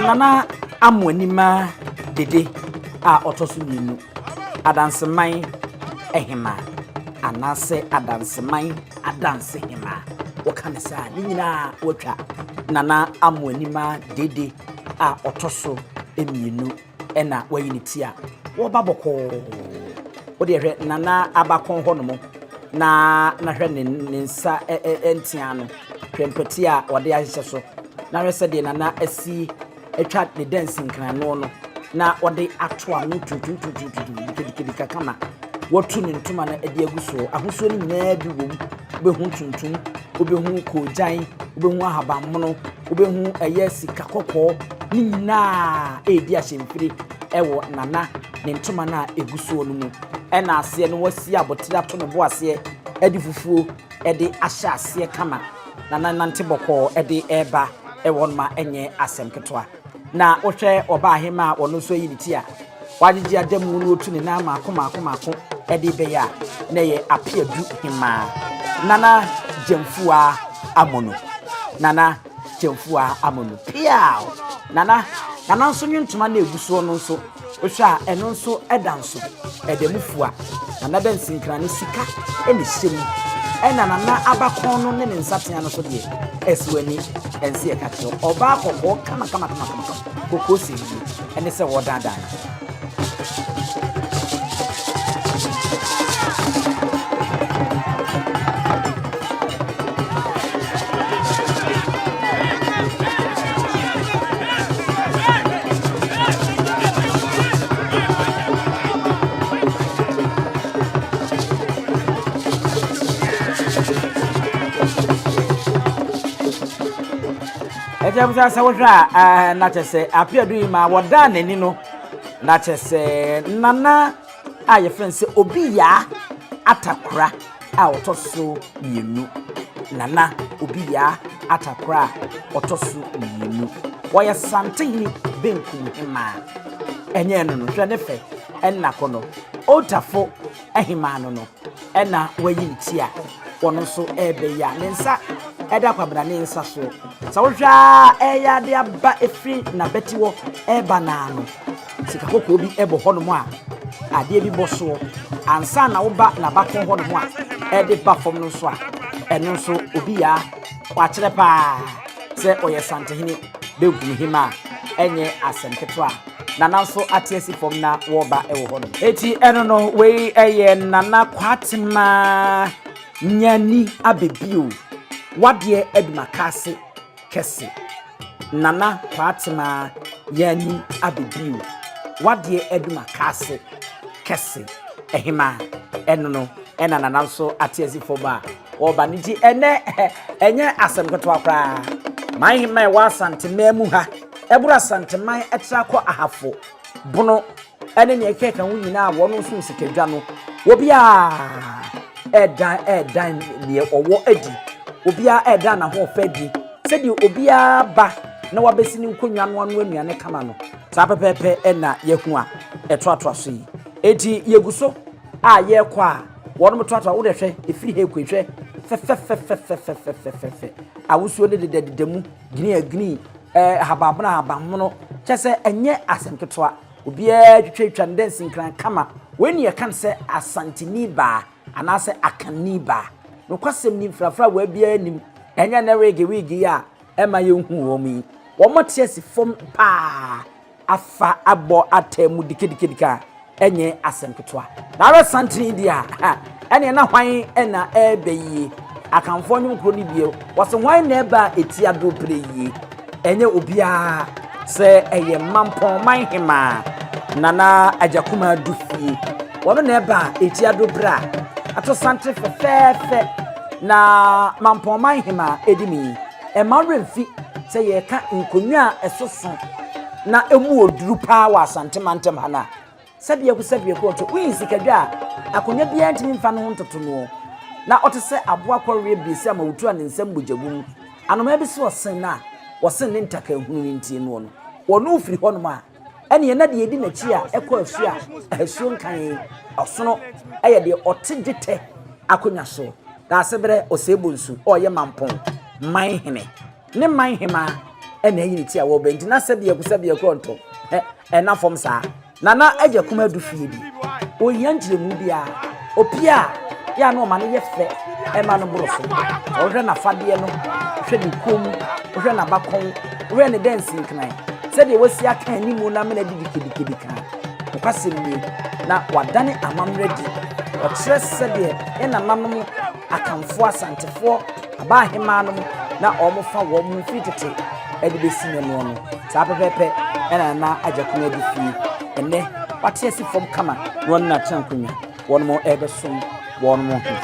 Nana Amoanima Dede a ɔtɔ so mmienu, Adanseman Hemaa anaasɛ Adanseman Adanse Hemaa. Wɔka no saa a, ne nyinaa wɔatwa Nana Amoanima Dede a ɔtɔ so mmienu na wayi ne ti a wɔreba bɔkɔɔ. Wo deɛ hwɛ Nana abakɔn hɔnom na na hwɛ ne ne nsa ntea no, hwɛ mpɛte a wɔde ahyehyɛ so. Na hwɛ sɛdeɛ Nana asi atwa ne dansinkrannoɔ no na ɔde ato ano tuntumtuntumtuntum dikadikadika kama. Watu ne ntoma no de agu soɔ. Ahosuo no nyinaa bi wɔ mu. Wobɛhu tuntum, wobɛhu koogyan, wobɛhu ahabammono, wobɛhu ɛyɛ sika kɔkɔɔ. Ne nyinaa ɛredi ahyɛmfire wɔ Nana ne ntoma no a ɛgu soɔ no mu. Ɛna aseɛ no wasi abotire ato ne bo aseɛ de fufuo de ahyɛ aseɛ kama na nanante bɔkɔɔ de reba wɔ hɔnom a ɛnyɛ asɛm ketewa. Na wohwɛ ɔbaa ahemmaa a ɔno nso ayi ne ti a wagyegye ada mu na ɔtu ne nan mmaako mmaako mmaako de rebɛyɛ a, na ɛyɛ Apeadu Hemmaa, Nana Gyamfuaa Amono. Nana Gyamfuaa Amono. Piaw! Nana, Nana nso ne ntoma na ɛgu soɔ no nso Wohwɛ a, ɛno nso da nso. Ɛda mu fua. Nana da nsinkran no sika na ɛhyɛ mu. Ɛna Nana abakɔn no ne ne nsatea no so deɛ, ɛsɛ w'ani. Ɛnse yɛka kyerɛ wo. Ɔbaa kɔkɔɔ kama kama kama kama kama. Kɔkɔɔ sɛ yie. Ɛne sɛ wɔredaadaa no. Ɛkyɛ bisa sɛ wohwɛ a na kyɛ sɛ apeadu yi ma wɔdaa n'ani no na kyɛ sɛ nana a yɛfrɛ no sɛ obi yaa atakora a ɔtɔ so mmienu. Nana Obiyaa Atakora a ɔtɔ so mmienu. Ɔyɛ Santehene benkum hemaa. Ɛnyɛ ɛno no, hwɛ ne fɛ ɛnna kɔ no. Otafo hemaa no no, ɛna wayi ne ti a ɔno nso ɛrebɛ yi a ne nsa ɛda Kwabena ne nsa soɔ. Sɛ wohwɛ a ɛyɛ ade aba ɛfiri n'abati hɔ ɛreba naa no. Sika kɔkɔɔ bi bɔ hɔnom a adeɛ bi bɔ soɔ. Ansa na woba n'abakɔn hɔnom a ɛde ba fam no nso a, ɛno nso obi yaa wakyerɛ paa sɛ ɔyɛ Santehene benkum hema a ɛnyɛ asɛm ketewa. Nana nso ate asi fam na wɔreba wɔ hɔnom. Eti ɛno no, wei ɛyɛ Nana Kwatema Nyani Abebio wadeɛ Adumakase kɛse. Nana Kwaatemaa Yaani Abebio wadeɛ adum akaase kɛse Ɛhemaa ɛno no ɛna Nana nso ate asi fam a ɔreba no nti ɛnɛ ɛnyɛ asɛm ketewa koraa. Man hemaa ɛwɔ Asanteman mu ha ɛboro Asanteman ɛtra kɔ Ahafo Bono ɛne nea ɛkeka ho nyinaa a wɔn nso sikadwa no obiara ɛredan ɛredan deɛ ɔwɔ adi obiara ɛredan n'ahoɔfɛ adi sɛdeɛ obiara ba na wabɛsi ne nkonnwa no ano anuane kama no saa pɛpɛɛpɛ ɛna yɛhu a ɛtoatoa so yi eti yɛgu so a yɛrekɔ a wɔn toatoa wo deɛ hwɛ efiri ha ekɔ hwɛ fɛfɛfɛfɛfɛfɛfɛfɛ ahosuo no dedadeda mu green a green ɛɛ ahabanmono ahabanmono kyɛ sɛ ɛnyɛ asɛm ketewa. Obiara twitwatwa ne dansinkran kama. Wei ne yɛka no sɛ Asanteni baa anaasɛ Akanni baa. Nokwasɛm ni, mfrafrawaa biara nnim. Ɛnyɛ nnɛ wege wege yi a ɛma yɛnhu wɔn yi. Wɔte asi fam paa afa abɔ ataa mu dikedike a ɛnyɛ asɛm ketewa. Na awɛ santene yi deɛ a, ɛneɛ na hwan na ɛreba yie? Akanfoɔ nnwom koro no bio, wɔse hwan na ɛreba a ɛti adoro pere yie? Ɛnyɛ obiara sɛ ɛyɛ Mampɔnman Hemaa Nana Agyakumaa Dufie. Wɔno na ɛba a ɛti adoro pere a ato santene fɛfɛɛfɛ na Mampɔnman Hemaa ɛdi mu yi. Ɛmma wo werɛ mfi sɛ yɛreka nkonnwa a ɛsoso na ɛmu wɔ duru paa wɔ Asante mantam ha no a, sɛbiako sɛbiako ɔto woyi sikadwa a, akonnwa biara ntumi mfa ne ho ntoto noɔ. Na ɔte sɛ aboa kɔreɛ birisi ama wotu a ne nsam mogya gu mu. Anomaa bi sɛ ɔsen no a, wɔsen ne ntakra hunu no nti noɔ no, wɔne wo firi hɔnom a, ɛneɛ na deɛ ɛdi n'akyi a ɛkɔ asuo a asuo nka yɛn ɔsono yɛ deɛ ɔte dwetɛ akonnwa so. Daasebrɛ Osei-Bonsu ɔyɛ Mampong man hene ne man hemaa ɛna ayi ne ti a wɔbɛ nti na sɛbiako sɛbiako ɔnto ɛna fam saa. Nana Agya Kuma adu fie bi, ɔhia nkyerɛmu biara. Ɔpie a, yɛ a na ɔma no yɛ fɛ ɛma no boro so. Sɛ wohwɛ n'afadeɛ no, wohwɛ ne kɔn mu, wohwɛ n'abakɔn, wohwɛ ne dansinkran, sɛdeɛ wasi aka animu no amena di dikedikedi kan. Nokwasɛm nie, na wadane amammerɛ di. Ɔkyerɛ sɛdeɛ yɛn nananom Akanfoɔ, Asantefoɔ, Abaa Ahemaa nom na wɔfa wɔn ho firi tete. de bɛsi ne noɔ no, saa pɛpɛɛpɛ na Nana Agyakum adi fie. Ɛnnɛ, wate asi fam kama na ɔne no atena nkonnwa, wɔnom rebɛsom wɔnom ho.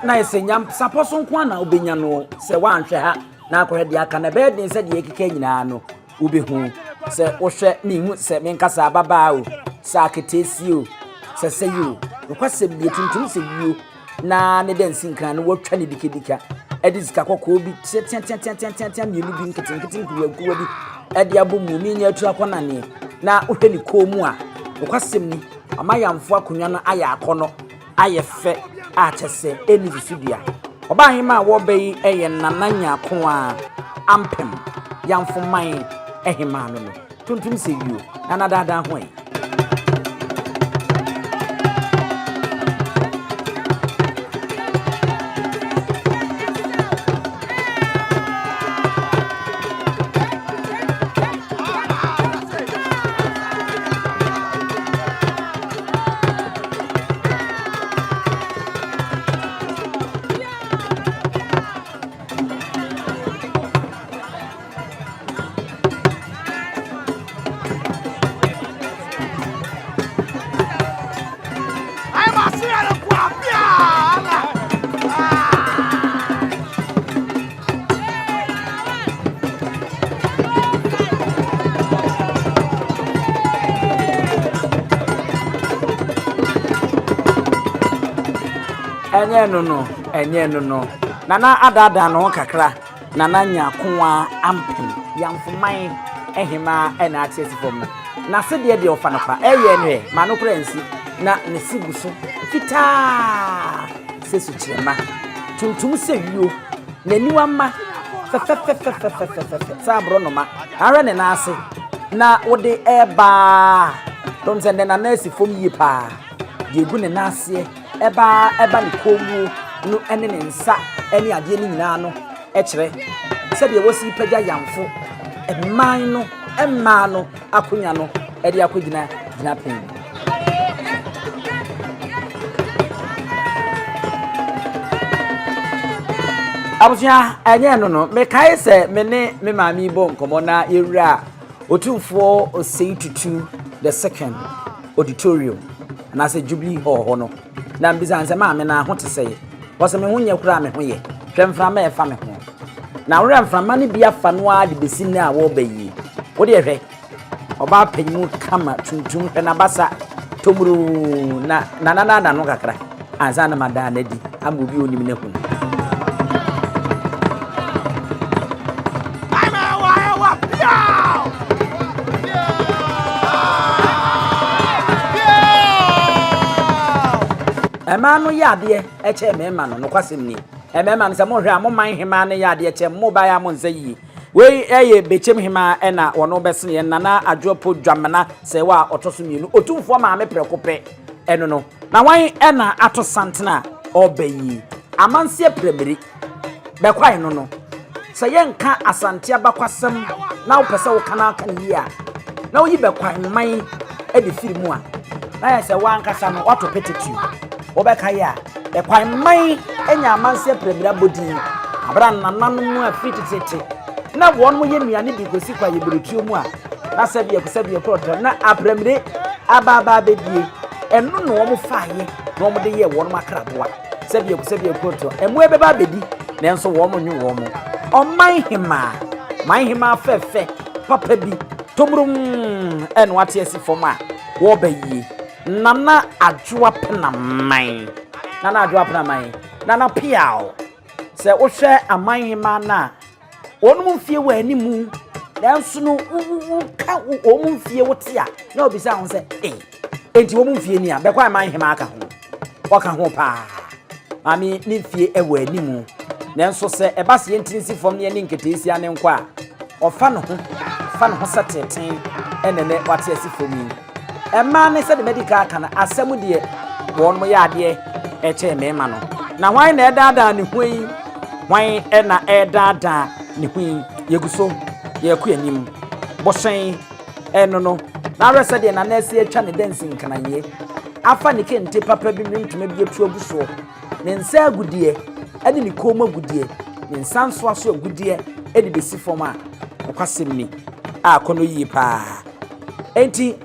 Na ɛsɛ nyansapɔ so nko na wobɛnya no sɛ woanhwɛ ha na akɔhwɛ deɛ aka no ɛbɛyɛ den sɛ deɛ ɛkeka nyinaa no wobɛhu sɛ wohwɛ mehu sɛ menkasa ababaa o sɛ aketeesie o sɛ sɛ yi o nokwasɛm deɛ tuntum sɛ wuo na ne dɛ nsinkran no wɔatwa ne dikadika de sika kɔkɔɔ bi teateateateateatea mmienu bi nketenkete nkuruwankuruwa bi de abɔ mu ne nya atu akɔ naneɛ na wohwɛ ne kɔn mu a nokwasɛm ni ama yamfo akonnwa no ayɛ akɔnɔ ayɛ fɛ a kyɛ sɛ ɛnni susudua ɔbaa hema a wɔbɛ yi yɛ Nana Nyarko a ampem yamfo man hemaa no no Tuntum sɛ wio, na n'adaadaa ho ɛ? Ɛnyɛ no no, ɛnyɛ no no. Nana adaadaa ne ho kakra. Nana Nyarkoa Ampem, Yamfoman hemaa na ate asi fam no. N'asedeɛ deɛ ɔfa no kwa, ɛyɛ no ɛ, ma no koraa nsi, na ne se gu so fitaa sɛ sukyerɛmma, tuntum sɛ wuo, n'aniwa mma fɛfɛfɛfɛfɛfɛfɛ sɛ aborɔnoma. Ahwɛ ne nan ase na wode ɛreba a, dɔm sɛ nnɛ nana asi fam yie paa, deɛ ɛgu ne nan aseɛ ɛba ɛba ne kɔn mu no ne ne nsa ne adeɛ no nyinaa no kyerɛ sɛdeɛ wɔsi pagya yamfo mman no mmaa no akonya no de akɔgyina gyinapɛn mu. Abusua, ɛnyɛ no no, mekae sɛ me ne me maame yi bɔ nkɔmmɔ na yɛwura Otumfoɔ Osei Tutu the second auditorium anaasɛ Jubilee Hall hɔ no, na mbisa no sɛ, Maame, na ho te sɛn? Ɔse, Me ho nyɛ koraa, me ho yɛ. Hwɛ mframa a ɛfa me ho. Na wohwɛ mframa no bi afa no ara de besi nnɛ a wɔreba yi. Wo deɛ hwɛ, ɔbaa panyin kama, tuntum, hwɛ n'abasa, tomuruu, na nananaada no kakra ansa na madaa no adi ama obi a onim no ahu no. Mmaa no yɛ adeɛ kyɛn mmarima no, nokwasɛm nie. Mmarima no sɛ mohwɛ a mo man hemaa no yɛ adeɛ kyɛn mo baeɛ a mo nsa yie. Wei yɛ Bekyem hemaa ɛna wɔn bɛsene yɛn Nana Adwoapo Dwamena Sɛɛwa a ɔtɔ so mmienu, Otumfoɔ maame prɛko pɛ ɛno no. Na wan ɛna ato santene a ɔreba yi? Amanseɛ Prɛmire. Bɛkwae no no. Sɛ yɛnka Asante abakwasɛm na wopɛ sɛ woka no aka no yie a, na woyi Bɛkwae man de firi mu a, Na ayɛ sɛ wo ankasa no woato pete tuo. Wobɛkae a, ɛkwan man anya amanseɛ prɛmire abɔdin berɛ a nananom a firi teteete na wɔn yɛ nnuane de kɔsi kwaeɛbiretuo mu a na sɛdeɛ sɛdeɛ korɔtɔ na aprɛmire aba aba abɛdie ɛno na wɔn faeɛ na wɔn de yɛɛ wɔn akraboa sɛdeɛ sɛdeɛ korɔtɔ ɛmoa bɛba abɛdi nanso wɔn nwe wɔn ɔman hemaa man hemaa fɛfɛ papa bi tomurum ɛna wate asi fam a wɔreba yie. Nana Adwoa Penaman. Nana Adwoa Penaman. Nana Piaw. Sɛ wohwɛ aman hemaa no a, wɔn mfie wɔ anim nanso no woka wɔn mfie wote a na obisa ho sɛ ei enti wɔn mfie ni a bɛkɔ aman hemaa ka ho wɔka ho paa maame ne mfie wɔ anim nanso sɛ ɛba sɛ yɛntini si fam ne yɛne nketeesia ne nkɔ a ɔfa ne ho fa ne ho sɛ teten ɛna nɛ wate asi fam yi Mmaa no sɛdeɛ madi kan aka no, asɛm deɛ wɔn yɛ adeɛ ɛkyɛn mmarima no. Na hwan na ɛdaadaa ne ho yi? Hwan na ɛdaadaa ne ho yi? Yɛgu so yɛkɔ anim. Bohyɛn ɛno no, na ahwɛ sɛdeɛ Nana asi atwa ne dansi nkananyɛ, afa ne kente papa bi ne ntoma bi atu agu soɔ, ne nsa agudeɛ ne ne kɔn mu agudeɛ, ne nsa nsoa so agudeɛ de bɛsi fam a, nokwasɛm ni, a akɔnnɔ yie paa. Enti,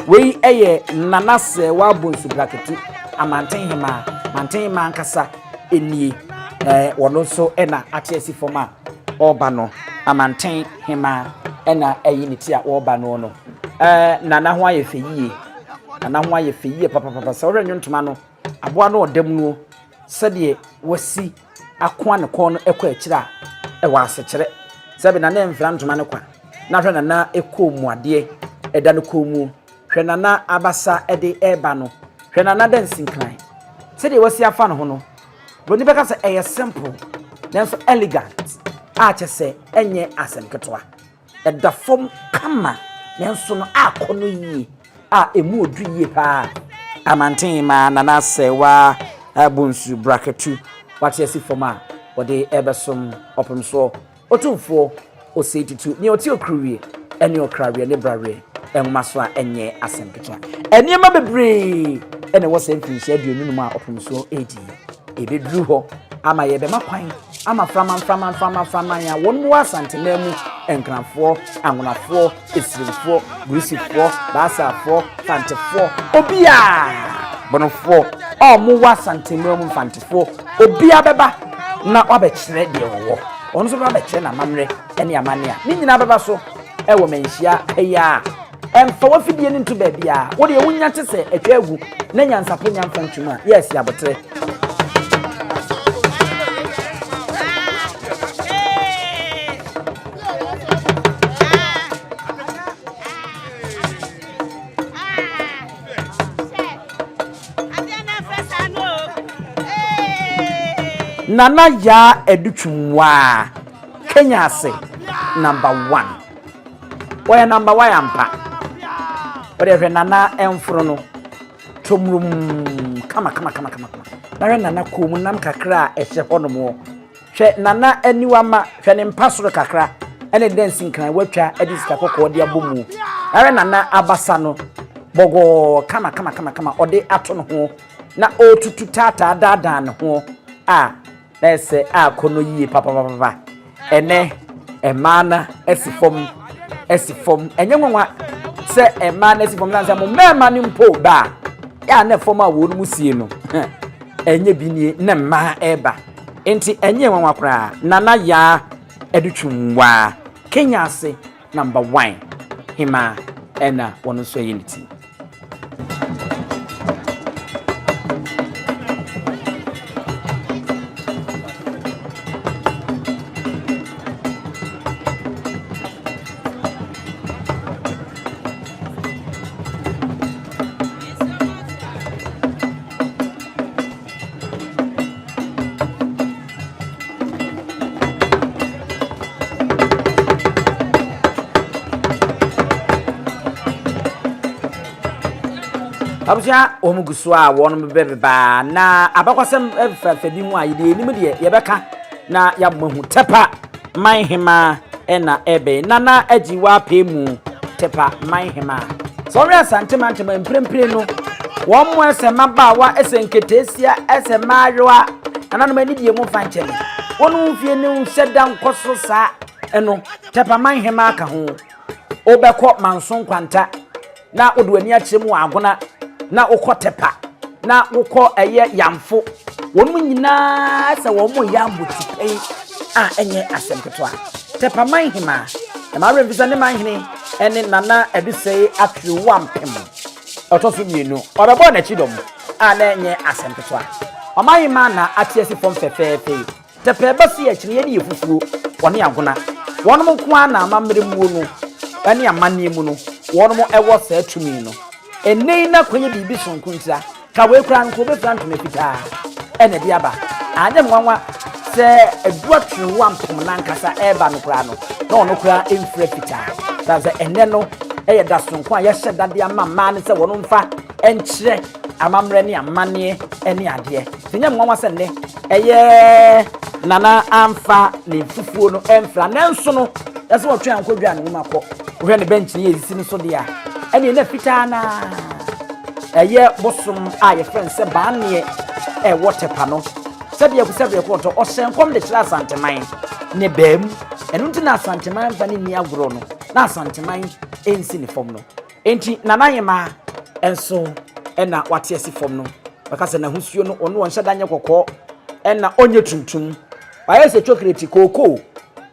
Wei yɛ Nana Serwaa Bonsu Braketu, Amantenhemaa, Mantenhemaa ankasa nie. Ɛɛ wɔn nso na ate asi fam a ɔreba no. Amanten hemaa na ayi ne ti a ɔreba no no. Ɛɛ Nana ho ayɛ fɛ yie. Nana ho ayɛ fɛ yie papapapa. Sɛ wohwɛ nnwontoma no, aboa no ɔda mu no, sɛdeɛ wasi akoa ne kɔn no kɔ akyire a, ɛwɔ asekyerɛ. Sɛbe Nana mfira ntoma no kwa. Na hwɛ Nana kɔn mu adeɛ ɛda no kɔn mu. Hwɛ Nana abasa de reba no. Hwɛ Nana dansinkran. Sɛdeɛ wasi afa ne ho no, Buroni bɛka sɛ ɛyɛ simple nanso elegant a kyɛ sɛ ɛnyɛ asɛm ketewa. Ɛda fam kama nanso no akɔnnɔ yie a ɛmu ɔduru yie paa. Amanten ma Nana Asɛwa Bonsu Brakatu wate asi fam a wɔde rebɛsom ɔpemsoɔ Otumfoɔ Osei Tutu, nea ɔte Okuruwie ne Ɔkraweɛ ne Braweɛ nwoma so a ɛnyɛ asɛm ketewa. Nneɛma bebree na ɛwɔ saa mfirinhyia 25 a ɔpemsoɔ redi yi. Ɛbɛduru hɔ ama yɛbɛma kwan ama mframa mframa mframa mframan a wɔn wɔ Asanteman mu, Nkranfoɔ, Anwonafoɔ, Esirimfoɔ, Gurisifoɔ, Baasafoɔ, Fantefoɔ, obiara, Bonofoɔ a wɔwɔ Asanteman mu, Mfantefoɔ, obiara bɛba na wabɛkyerɛ deɛ wɔwɔ. Ɔno nso bɛba abɛkyerɛ n'amammerɛ ne amanne a ne nyinaa bɛba so wɔ manhyia ha yi ara. Ɛmfa w'afidie no nto baabiara. Wo deɛ wonya te sɛ atwa agu na nyansapo nya mfa ntom a, yɛ asi aboterɛ. Nana Yaa Adutwumwaa, Kenya ase number one. Wɔyɛ number one ampa. Wɔde hwɛ Nana mfono no tomurum kama kama kama kama. Na hwɛ Nana kɔn mu nam kakra a ɛhyɛ hɔ nom. Hwɛ Nana aniwa ma, hwɛ ne mpa soro kakra ɛne dansi nkran watwa de sika kɔkɔɔ de abɔ mu. Na hwɛ Nana abasa no bɔgɔɔ kama kama kama kama ɔde ato ne ho na ɔretutu taataa daadaa ne ho a na ɛsɛ akɔ no yie papapapa. Ɛnɛ mmaa no asi fam asi fam ɛnyɛ nwanwa sɛ mmaa no asi fam na sɛ mo mmarima no mpo ba a yɛ a na fam a wɔn mu sie no ɛnyɛ bi nie na mmaa ɛreba. Enti ɛnyɛ nwanwa koraa Nana Yaa Adutwumwaa, Kenya ase number one hemaa ɛna wɔn nso ɛyɛ ne ti. Abusua, wɔn gu so a wɔn bɛbeba na abakɔsɛm fɛfɛ bi ho a yɛde anim deɛ yɛbɛka na yɛabɔ hu Tɛpa man hemaa na ɛbɛn Nana Agyiwa Apemu Tɛpa man hemaa. Sɛ wɔhwɛ Asante mantam a mprempren no wɔn mo ɛsɛ mmabaawa ɛsɛ nketeesia ɛsɛ mmaayewa nananom anidie mo mfa nkyɛ me wɔn mfie no nhyɛ da nkɔ soro saa ɛno Tɛpa man hemaa ka ho wobɛkɔ Manso Nkwanta na wode w'ani akyerɛ mu wɔ Agona, na wokɔ Tɛpa, na wokɔ ɛyɛ Yamfo, wɔn nyinaa sɛ wɔn yɛ abotipɛn a ɛnyɛ asɛm ketewa. Tɛpa man hemaa, na m'awerɛ mfi sɛ ne man hene ne Nana Adusɛe Atwerewampem ɔtɔ so mmienu, ɔbɛbɔɔ n'akyi dɔm a na ɛnyɛ asɛm ketewa. Ɔman hemaa na ate asi fam fɛfɛɛfɛ yi. Tɛpɛɛ ba si akyiniiɛ ne yɛ fufuo, wɔne agona. Wɔnom nko ara na amammerɛ muo no ne amanneɛ mu no wɔnom wɔ saa tumi no. Ɛnnɛ yi na kɔyɛ biribi sononko ntira, ka wei koraa nka wɔbɛfira ntoma fitaa na ɛde aba. Anyɛ me nwanwa sɛ Adu Atwerewo Ampem no ankasa reba no koraa no na ɔno koraa mfira fitaa. Sane sɛ ɛnnɛ no yɛ da sononko a yɛahyɛ da de ama mmaa no sɛ wɔnom mfa nkyerɛ amammerɛ ne amanneɛ ne adeɛ. Nti ɛnyɛ me nwanwa sɛ nnɛ ɛyɛ Nana amfa ne fufuo no amfira. Nanso no, ɛsɛ sɛ ɔtwe ankɔ dwa ne nwoma kɔ. Wohwɛ ne bɛnkye ne ɛsisi no so deɛ a, ɛneɛ na fitaa no ara. Ɛyɛ bosom a yɛfrɛ no sɛ Baaneɛ ɛwɔ Tɛpa no. Sɛdeɛ sɛdeɛ kɔɔtɔ, ɔhyɛ nkɔm de kyerɛ Asanteman ne baa mu. Ɛno nti na Asanteman mfa ne nni agorɔ no, na Asanteman nsi ne fam no. Enti Nana Ahemaa nso na wate asi fam no, bɛka sɛ n'ahosuo no, ɔno ɔnhyɛ da nyɛ kɔkɔɔ ɛna ɔnyɛ tuntum. Wayɛ sɛ chocolate kookoo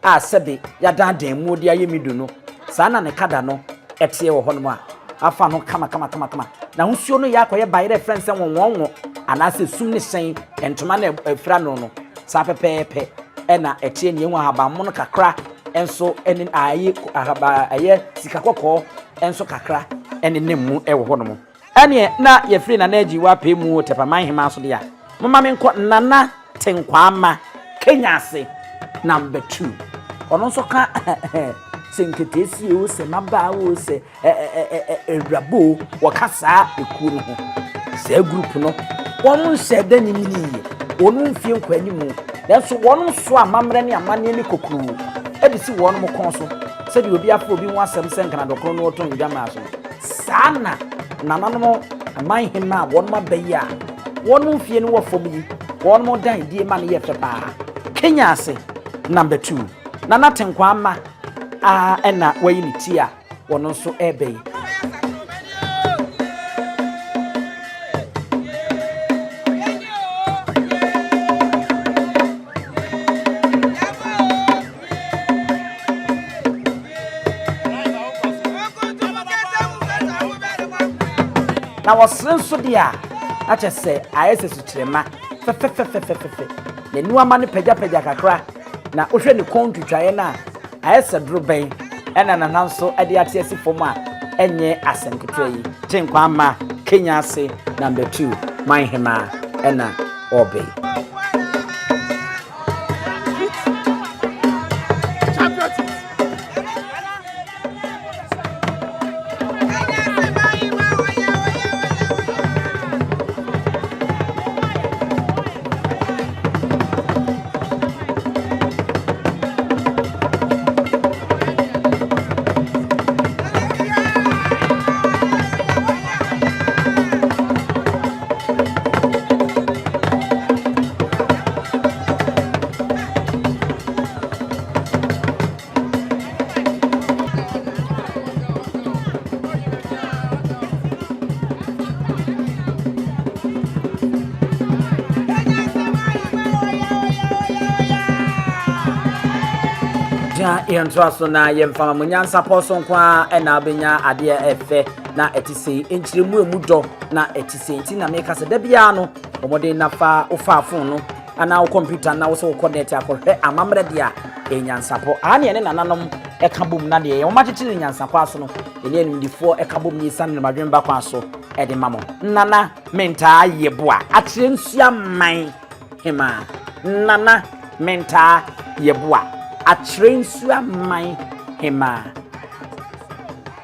a sɛbe yɛadaadaa mu de ayɛ midu no, saa na ne kada no teɛ wɔ hɔnom a afa no kama kama kama kama. N'ahosuo no yɛ akɔyɛ bayerɛ frɛ no sɛ nwɔnwɔnwɔ anaasɛ sum ne hyɛn ntoma na afira no no, saa pɛpɛɛpɛ ɛna ɛteɛ. Nea ɛhu ahabammono kakra nso ne ayi ahaba ɛyɛ sika kɔkɔɔ nso kakra ne ne mu wɔ hɔnom. Ɛneɛ na yɛfiri Nana Agyi wɔ mu wɔ Tɛpaman Hemaa so deɛ a, momma menkɔ Nana Tenkwaama Kenya ase number 2. Ɔno nso ka sɛ nketeesie o, sɛ mmabaa o, sɛ Awuraba o, wɔka saa ekuo no ho. Saa group no, wɔn nhyɛ da nyinyi yie, wɔn mfie nkɔ anim, nanso wɔn so amammerɛ ne amanneɛ ne kokuroo de si wɔn kɔn so sɛdeɛ obi afa obi ho asɛm sɛ nkranadɔkono no ɔtɔn ndwamaa so no. Saa na nananom aman hemma a wɔn aba yi a wɔn mfie no wɔ fam yi, wɔn dan die ma no yɛ fɛ paa. Kenya ase number 2, Nana Tenkwama a ɛna wayi ne ti a wɔn nso reba yi. Na wɔsere nso deɛ a, na kyerɛ sɛ ayɛ sɛ sukyerɛma fɛfɛfɛfɛfɛfɛ. N'aniwa ma no pagyapagya kakra. Na wohwɛ ne kɔn ntwitwaeɛ no a, ayɛ sɛ dorobɛn na Nana nso de ate asi fam a ɛnyɛ asɛm ketewa yi. Tenkwa ama Kenya ase number 2 man hemaa na ɔreba yi. Gyina yɛn ntoa so na yɛmfa ma mo nyansapɔ so nko ara na wobɛnya adeɛ ɛfɛ na ɛte sei nkyerɛmu emu dɔ na ɛte sei nti na meka sɛ da biara no wɔmɔden na fa wofa fon no anaa wo kɔmputa na wo sɛ wokɔ nɛɛte akɔhwɛ amammerɛ deɛ a, ɛyɛ nyansapɔ. Aha ne yɛne nananom ka bom na deɛ yɛn wɔakyekyere no nyansakwan so no, yɛne animdefoɔ ka bom na yɛsiane no badwemba kwan so de ma mo. Nana Mentaa Yeboah Akyerɛ Nsuo Aman Hemaa Nana Mentaa Yeboah Akyerɛ Nsuo Aman Hemaa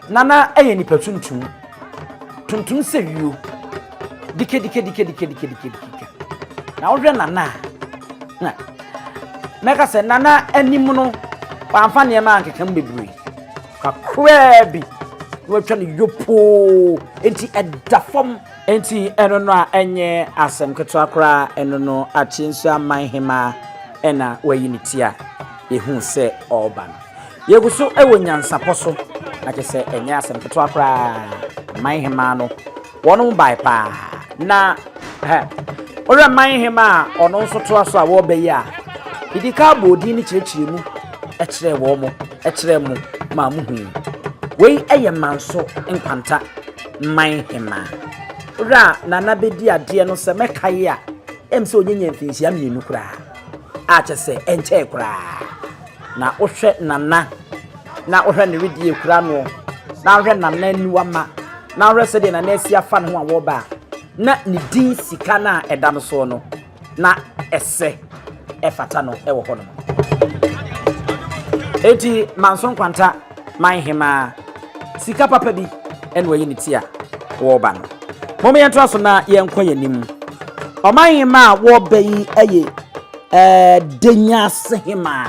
Nana yɛ nipa tuntum, tuntum sɛ wuo. Dikedekedikedekedike. Na wohwɛ Nana a, na mɛka sɛ Nana anim no, wamfa nneɛma ankeka mu bebree. Kakraa bi na watwa no yopoo, enti ɛda fam. Enti ɛno no a ɛnyɛ asɛm ketewa koraa, ɛno no akye nso aman hemaa ɛna wayi ne ti a yɛhuu sɛ ɔreba no. Yɛgu so wɔ nyansapɔ so, na kyerɛ sɛ ɛnyɛ asɛm ketewa koraa. Man hemaa no, wɔnom bae paa. Na hɛ, wohwɛ man hemaa a ɔno nso toa so a wɔreba yi a, yɛdi ka bɔɔ din no kyerɛkyerɛ mu kyerɛɛ wɔn mo, kyerɛɛ mo maa mo hui. Wei yɛ Manso Nkwanta man hemaa. Wohwɛ a Nana bɛdi adeɛ no sɛ mɛkae a, ɛm sɛ ɔnyanya mfinhyia mmienu koraa, a kyerɛ sɛ ɛnkyɛe koraa. Na wohwɛ Nana, na wohwɛ ne wedeɛ kura noɔ, na wohwɛ Nana aniwa ma, na wohwɛ sɛdeɛ Nana asi afa ne ho a wɔreba a, na ne din sika no a ɛda no soɔ no, na ɛsɛ ɛfata no wɔ hɔnom. Enti Manso Nkwanta man hemaa sika papa bi ɛna wayi ne ti a wɔreba no. Mom yɛntoa so na yɛnkɔ yɛn anim. Ɔman hemaa a wɔreba yi yɛ ɛɛ Denyase hemaa.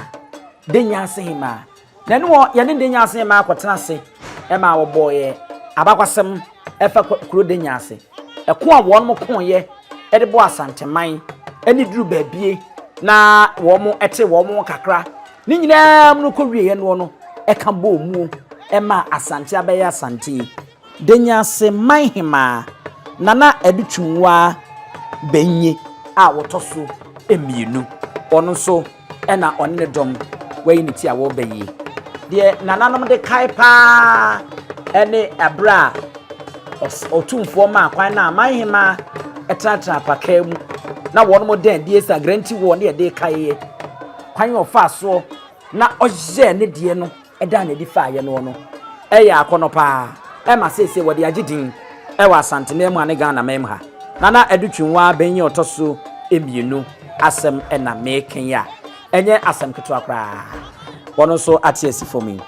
Denyase hemaa. Na ɛne wɔ yɛne Denyase hemaa kɔtena ase ɛma wɔbɔɔ yɛ abakwasɛm ɛfa kuro Denyase. Ɛko a wɔn koeɛ de bɔɔ Asanteman ne duru baabie na wɔn te wɔn ho kakra. Ne nyinaa mu no kɔ wieɛ noɔ no ɛka bɔɔ muo ɛmaa Asante abɛyɛ Asante yi. Denyase man hemaa Nana Adu Twumwaa Bennye a wɔtɔ so mmienu. Ɔno nso na ɔne ne dɔm wayi ne ti a wɔreba yi. Deɛ nananom de kae paa ne ɛberɛ a ɔtumfoɔ maa kwan na amanhemaa tenatena apakaa mu na wɔn dɛn deɛ sɛ agranti wɔ ne yɛde kaeɛ kwan a ɔfaa soɔ na ɔyɛɛ ne deɛ no daa no adi faeɛ noɔ no yɛ akɔnnɔ pa ara ma seesei wɔde agye din wɔ Asanteman mu ha ne Ghanaman mu ha. Nana Adu Twumwaa Benyin a ɔtɔ so mmienu asɛm na mereka yi a ɛnyɛ asɛm ketewa koraa. Wɔn nso ate asi fam yi.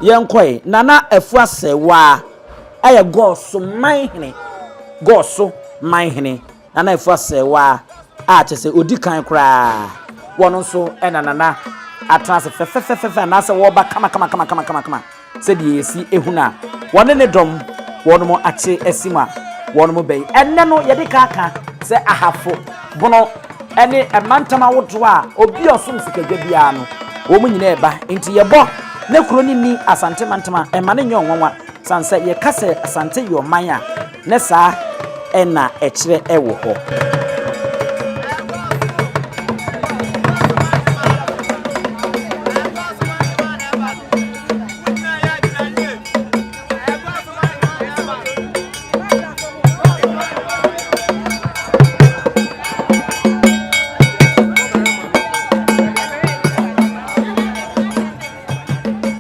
Yɛnkɔe, Nana Afua Sewaa yɛ Gɔɔso manhene, Gɔɔso manhene. Nana Afua Sewaa a kyerɛ sɛ ɔdi kan koraa. Wɔn nso na Nana atena ase fɛfɛfɛfɛ anaasɛ wɔreba kamakamakamakama sɛdeɛ yɛsi ehunu a wɔne ne dɔm wɔn akye asi mu a. wɔnom bɛyi. Ɛnnɛ no yɛde ka aka sɛ Ahafo, Bono ne mantam ahodoɔ a obi a ɔsom sikadwa biara no wɔn nyinaa ɛba. Nti yɛbɔ ne kuro no nni Asante mantam a, ɛmma no nyɛ ɔnwanwa. Sane sɛ yɛka sɛ Asante yɛ ɔman a, ne saa na ɛkyerɛ wɔ hɔ.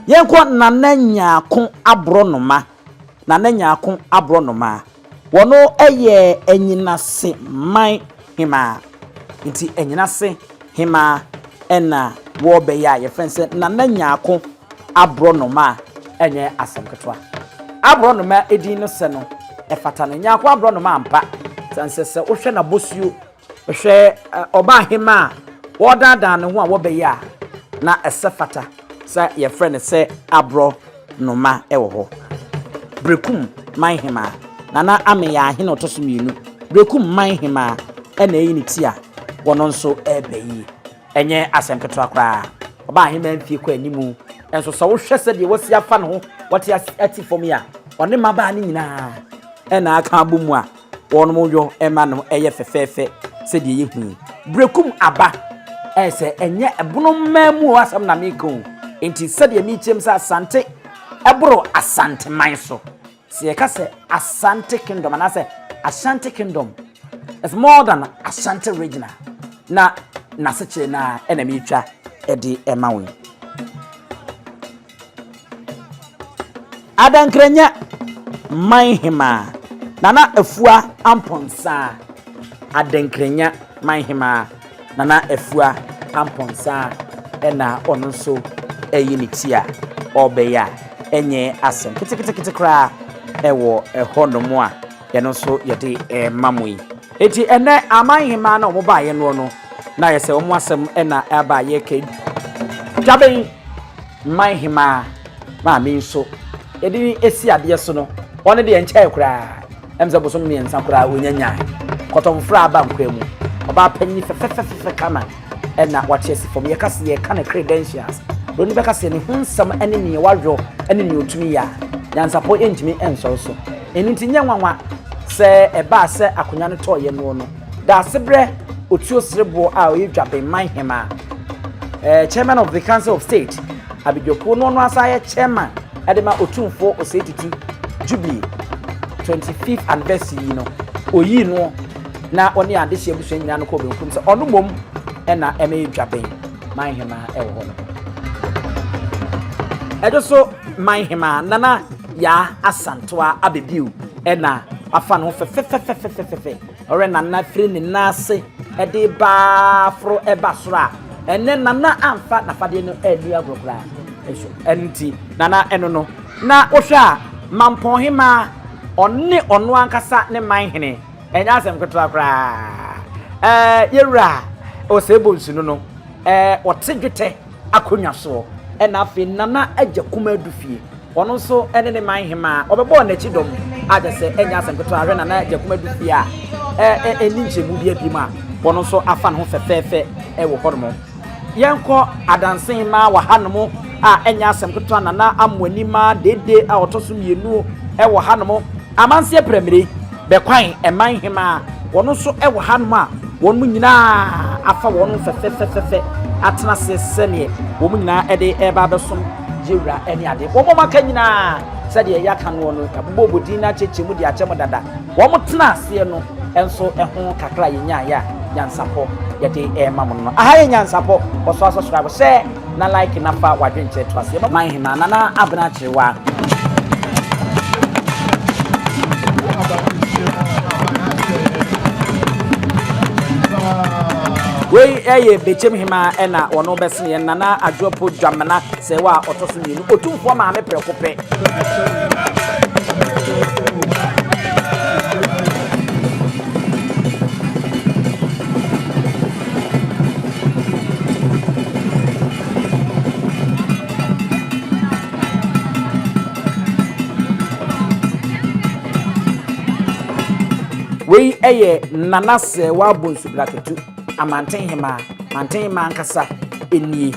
Yɛnkɔ Nana Nyarko Aborɔnoma. Nana Nyarko Aborɔnoma. Wɔno yɛ Anyinase man hemaa. Nti Anyinase hemaa na wɔbɛyɛ a yɛfrɛ no sɛ Nana Nyarko Aborɔnoma a ɛnyɛ asɛm ketewa. Aborɔnoma edin no sɛ no ɛfata no. Nyarko Aborɔnoma ampa. Sane sɛ sɛ wohwɛ n'abɔsuo Hwɛ ɔbaahemaa a wɔredaadaa ne ho a wɔbɛyɛ a na ɛsɛ fata sɛ yɛfrɛ no sɛ aborɔnoma wɔ hɔ. Berekum man hemaa, Nana Ameyɛ Ahene ɔtɔ so mmienu, Berekum man hemaa na ayi ne ti a wɔno nso reba yi. Ɛnyɛ asɛm ketewa koraa. Ɔbaahemaa mfie kɔ anim nso sɛ wohwɛ sɛdeɛ wasi afa ne ho wɔte ate fam yi a, ɔne mmabaa no nyinaa na aka abɔ mu a wɔnom yɔ ma no yɛ fɛfɛɛfɛ sɛdeɛ yɛhu yi. Berekum aba ɛyɛ sɛ ɛnyɛ ɛbono mmaa mu asɛm na meka o. Nti sɛdeɛ mekyerɛ mu sɛ Asante ɛboro Asanteman so. Sɛ yɛka sɛ Asante Kingdom anaasɛ Ashanti Kingdom it's more than Ashanti regional na n'asekyerɛ no ara ɛna metwa ɛde ɛma wo yi. Adankranya man hemaa Nana Afua Amponsah Adankranya man hemaa Nana Afua Amponsah na ɔno nso ayi ne ti a ɔrebɛyɛ a ɛnyɛ asɛm ketekete koraa ɛwɔ ɛhɔnom a yɛno nso yɛde rema mo yi. Enti ɛnnɛ aman hemaa na wɔn baeɛ noɔ no na ayɛ sɛ wɔn asɛm na ɛba a yɛreka yi. Dwaben man hemaa maame yi nso yɛde no asi adeɛ so no ɔno deɛ nkyɛɛ koraa ɛm sɛ bosom mmiɛnsa koraa ɔnya nyae. Kɔtɔ foforɔ a aba nkwa mu ɔbaa panyin fɛfɛfɛfɛ kama na wate asi fam. Yɛka sɛ yɛka ne credentials, buroni bɛka sɛ ne ho nsɛm ne nea wayɔ ne nea otumi yɛ a, nyansapɔ ntumi nsɔre so. Ɛno nti nyɛ nwanwa sɛ ɛbaa sɛ akonnwa no tɔɔ yɛn noɔ no, Daasebrɛ Otuo Sereboɔ a ɔyɛ Dwabenman Hemaa, eh, Chairman of the Council of State, Abidwakuo no ɔno asan yɛ Chairman de ma Otumfoɔ Osei Tutu Jubilee 25th Anniversary yi no, oyii noɔ na ɔne adehye abusua nyinaa no kɔɔ benkum sɛ ɔno mmom na ɛmɛyɛ dwaben man hemaa ɛwɔ hɔ no. Ɛdo so man hemaa Nana Yaa Asantewa Abebiu ɛna afa ne ho fɛfɛfɛfɛfɛfɛ. Ɔrɛ Nana firi ne nan ase ɛde baa foro ɛba soro a ɛnɛ Nana amfa n'afadeɛ no anni agorɔ koraa nso. Ɛno nti Nana ɛno no na wohwɛ a Mampɔn hemaa ɔne ɔno ankasa ne man hene. Ɛnyɛ asɛm ketewa koraa. Ɛɛ, yɛwura Osei Bonsu no no, ɛɛ, ɔte dwetɛ akonnwa soɔ. Ɛna afei Nana Agya Kumaa Dufie, ɔno nso ne ne man hemaa, ɔbɛbɔɔ n'akyi dɔm. A kyerɛ sɛ ɛnyɛ asɛm ketewa. Hwɛ Nana Agya Kumaa Dufie a, ɛɛ, ɛnni nkyɛmu bi abiem a, ɔno nso afa ne ho fɛfɛɛfɛ wɔ hɔnom. Yɛnkɔ Adanse mmaa wɔ hanom a ɛnyɛ asɛm ketewa Nana Amoani mmaa Dede a ɔtɔ so mmienu wɔ hanom. Amanseɛ Prɛmire, Bɛkwan Ɛman Hemaa, wɔn nso wɔ hanom a wɔn nyinaa afa wɔn fɛfɛfɛfɛ atena ase sɛdeɛ wɔn nyinaa de reba abɛsom Yewura ne ade. Wɔn a wɔaka nyinaa sɛdeɛ yɛaka noɔ no, yɛabobɔbɔ din no akyɛkyɛ mu de akyɛ mo dada. Wɔn tena aseɛ no nso ho kakra a yɛnyaeɛ a nyansapɔ yɛde rema mo no. Aha yɛ nyansapɔ, kɔ so asɔskraibo, hyɛ na like na fa w'adwenkyerɛ to aseɛ. Man Hemaa Nana Abena Kyerewaa. Wei yɛ Bekyem Hemaa ɛna wɔn bɛsene yɛn Nana Adwoapo Dwamena Sɛwa a ɔtɔ so mmienu, Otumfoɔ maame prɛko pɛ. Wei yɛ Nana Serwaa Bonsu Braketu, Amanten Hemaa, Manten Hemaa ankasa nie.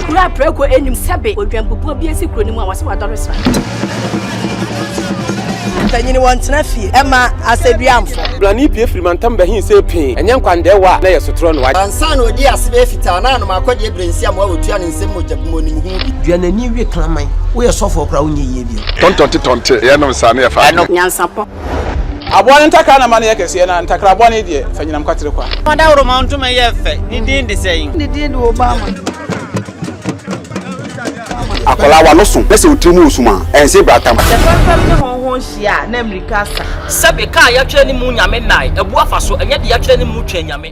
Kuro a prako nnim sɛbe odwanbubuo bi asi kuro no mu a wɔse wadɔre sra. Mpanyin wɔntena fie ɛma asɛduamfo. Blani pue firi mantam bɛhe sɛ pee, ɛnyɛ nkwandɛɛwa a na ɛyɛ sotorɔ no. Ansa na ɔdii ase bɛyɛ fitaa na anom akɔdeɛ berɛ nsiamoa a ɔtua ne nsam mogya bi mu ɔnim ho bi. Dua n'ani we kraman. Woyɛ sɔfoɔ koraa wonyɛ yie bio. Tɔntɔnte tɔnte, yɛnom saa na yɛfa adwene. Nyansapɔ. Aboa no ntakra na ma no yɛ kɛseɛ, na ntakra bɔne deɛ, fa nyinam kwatere kwa. Ɔdawuroma ntoma yɛ fɛ, ne din de sɛn? Ne din de Obama. Akwadaa w'ano so na sɛ wo tiri mu resum a, ɛnse bratam. Sɛ fɛmfɛm ne hɔnhɔn hyia a, na mmirika asa. Sɛbe, ka a yɛatwerɛ ne mu Nyame nnae, abu afa so, ɛnyɛ deɛ yɛatwerɛ ne mu Twɛn Nyame.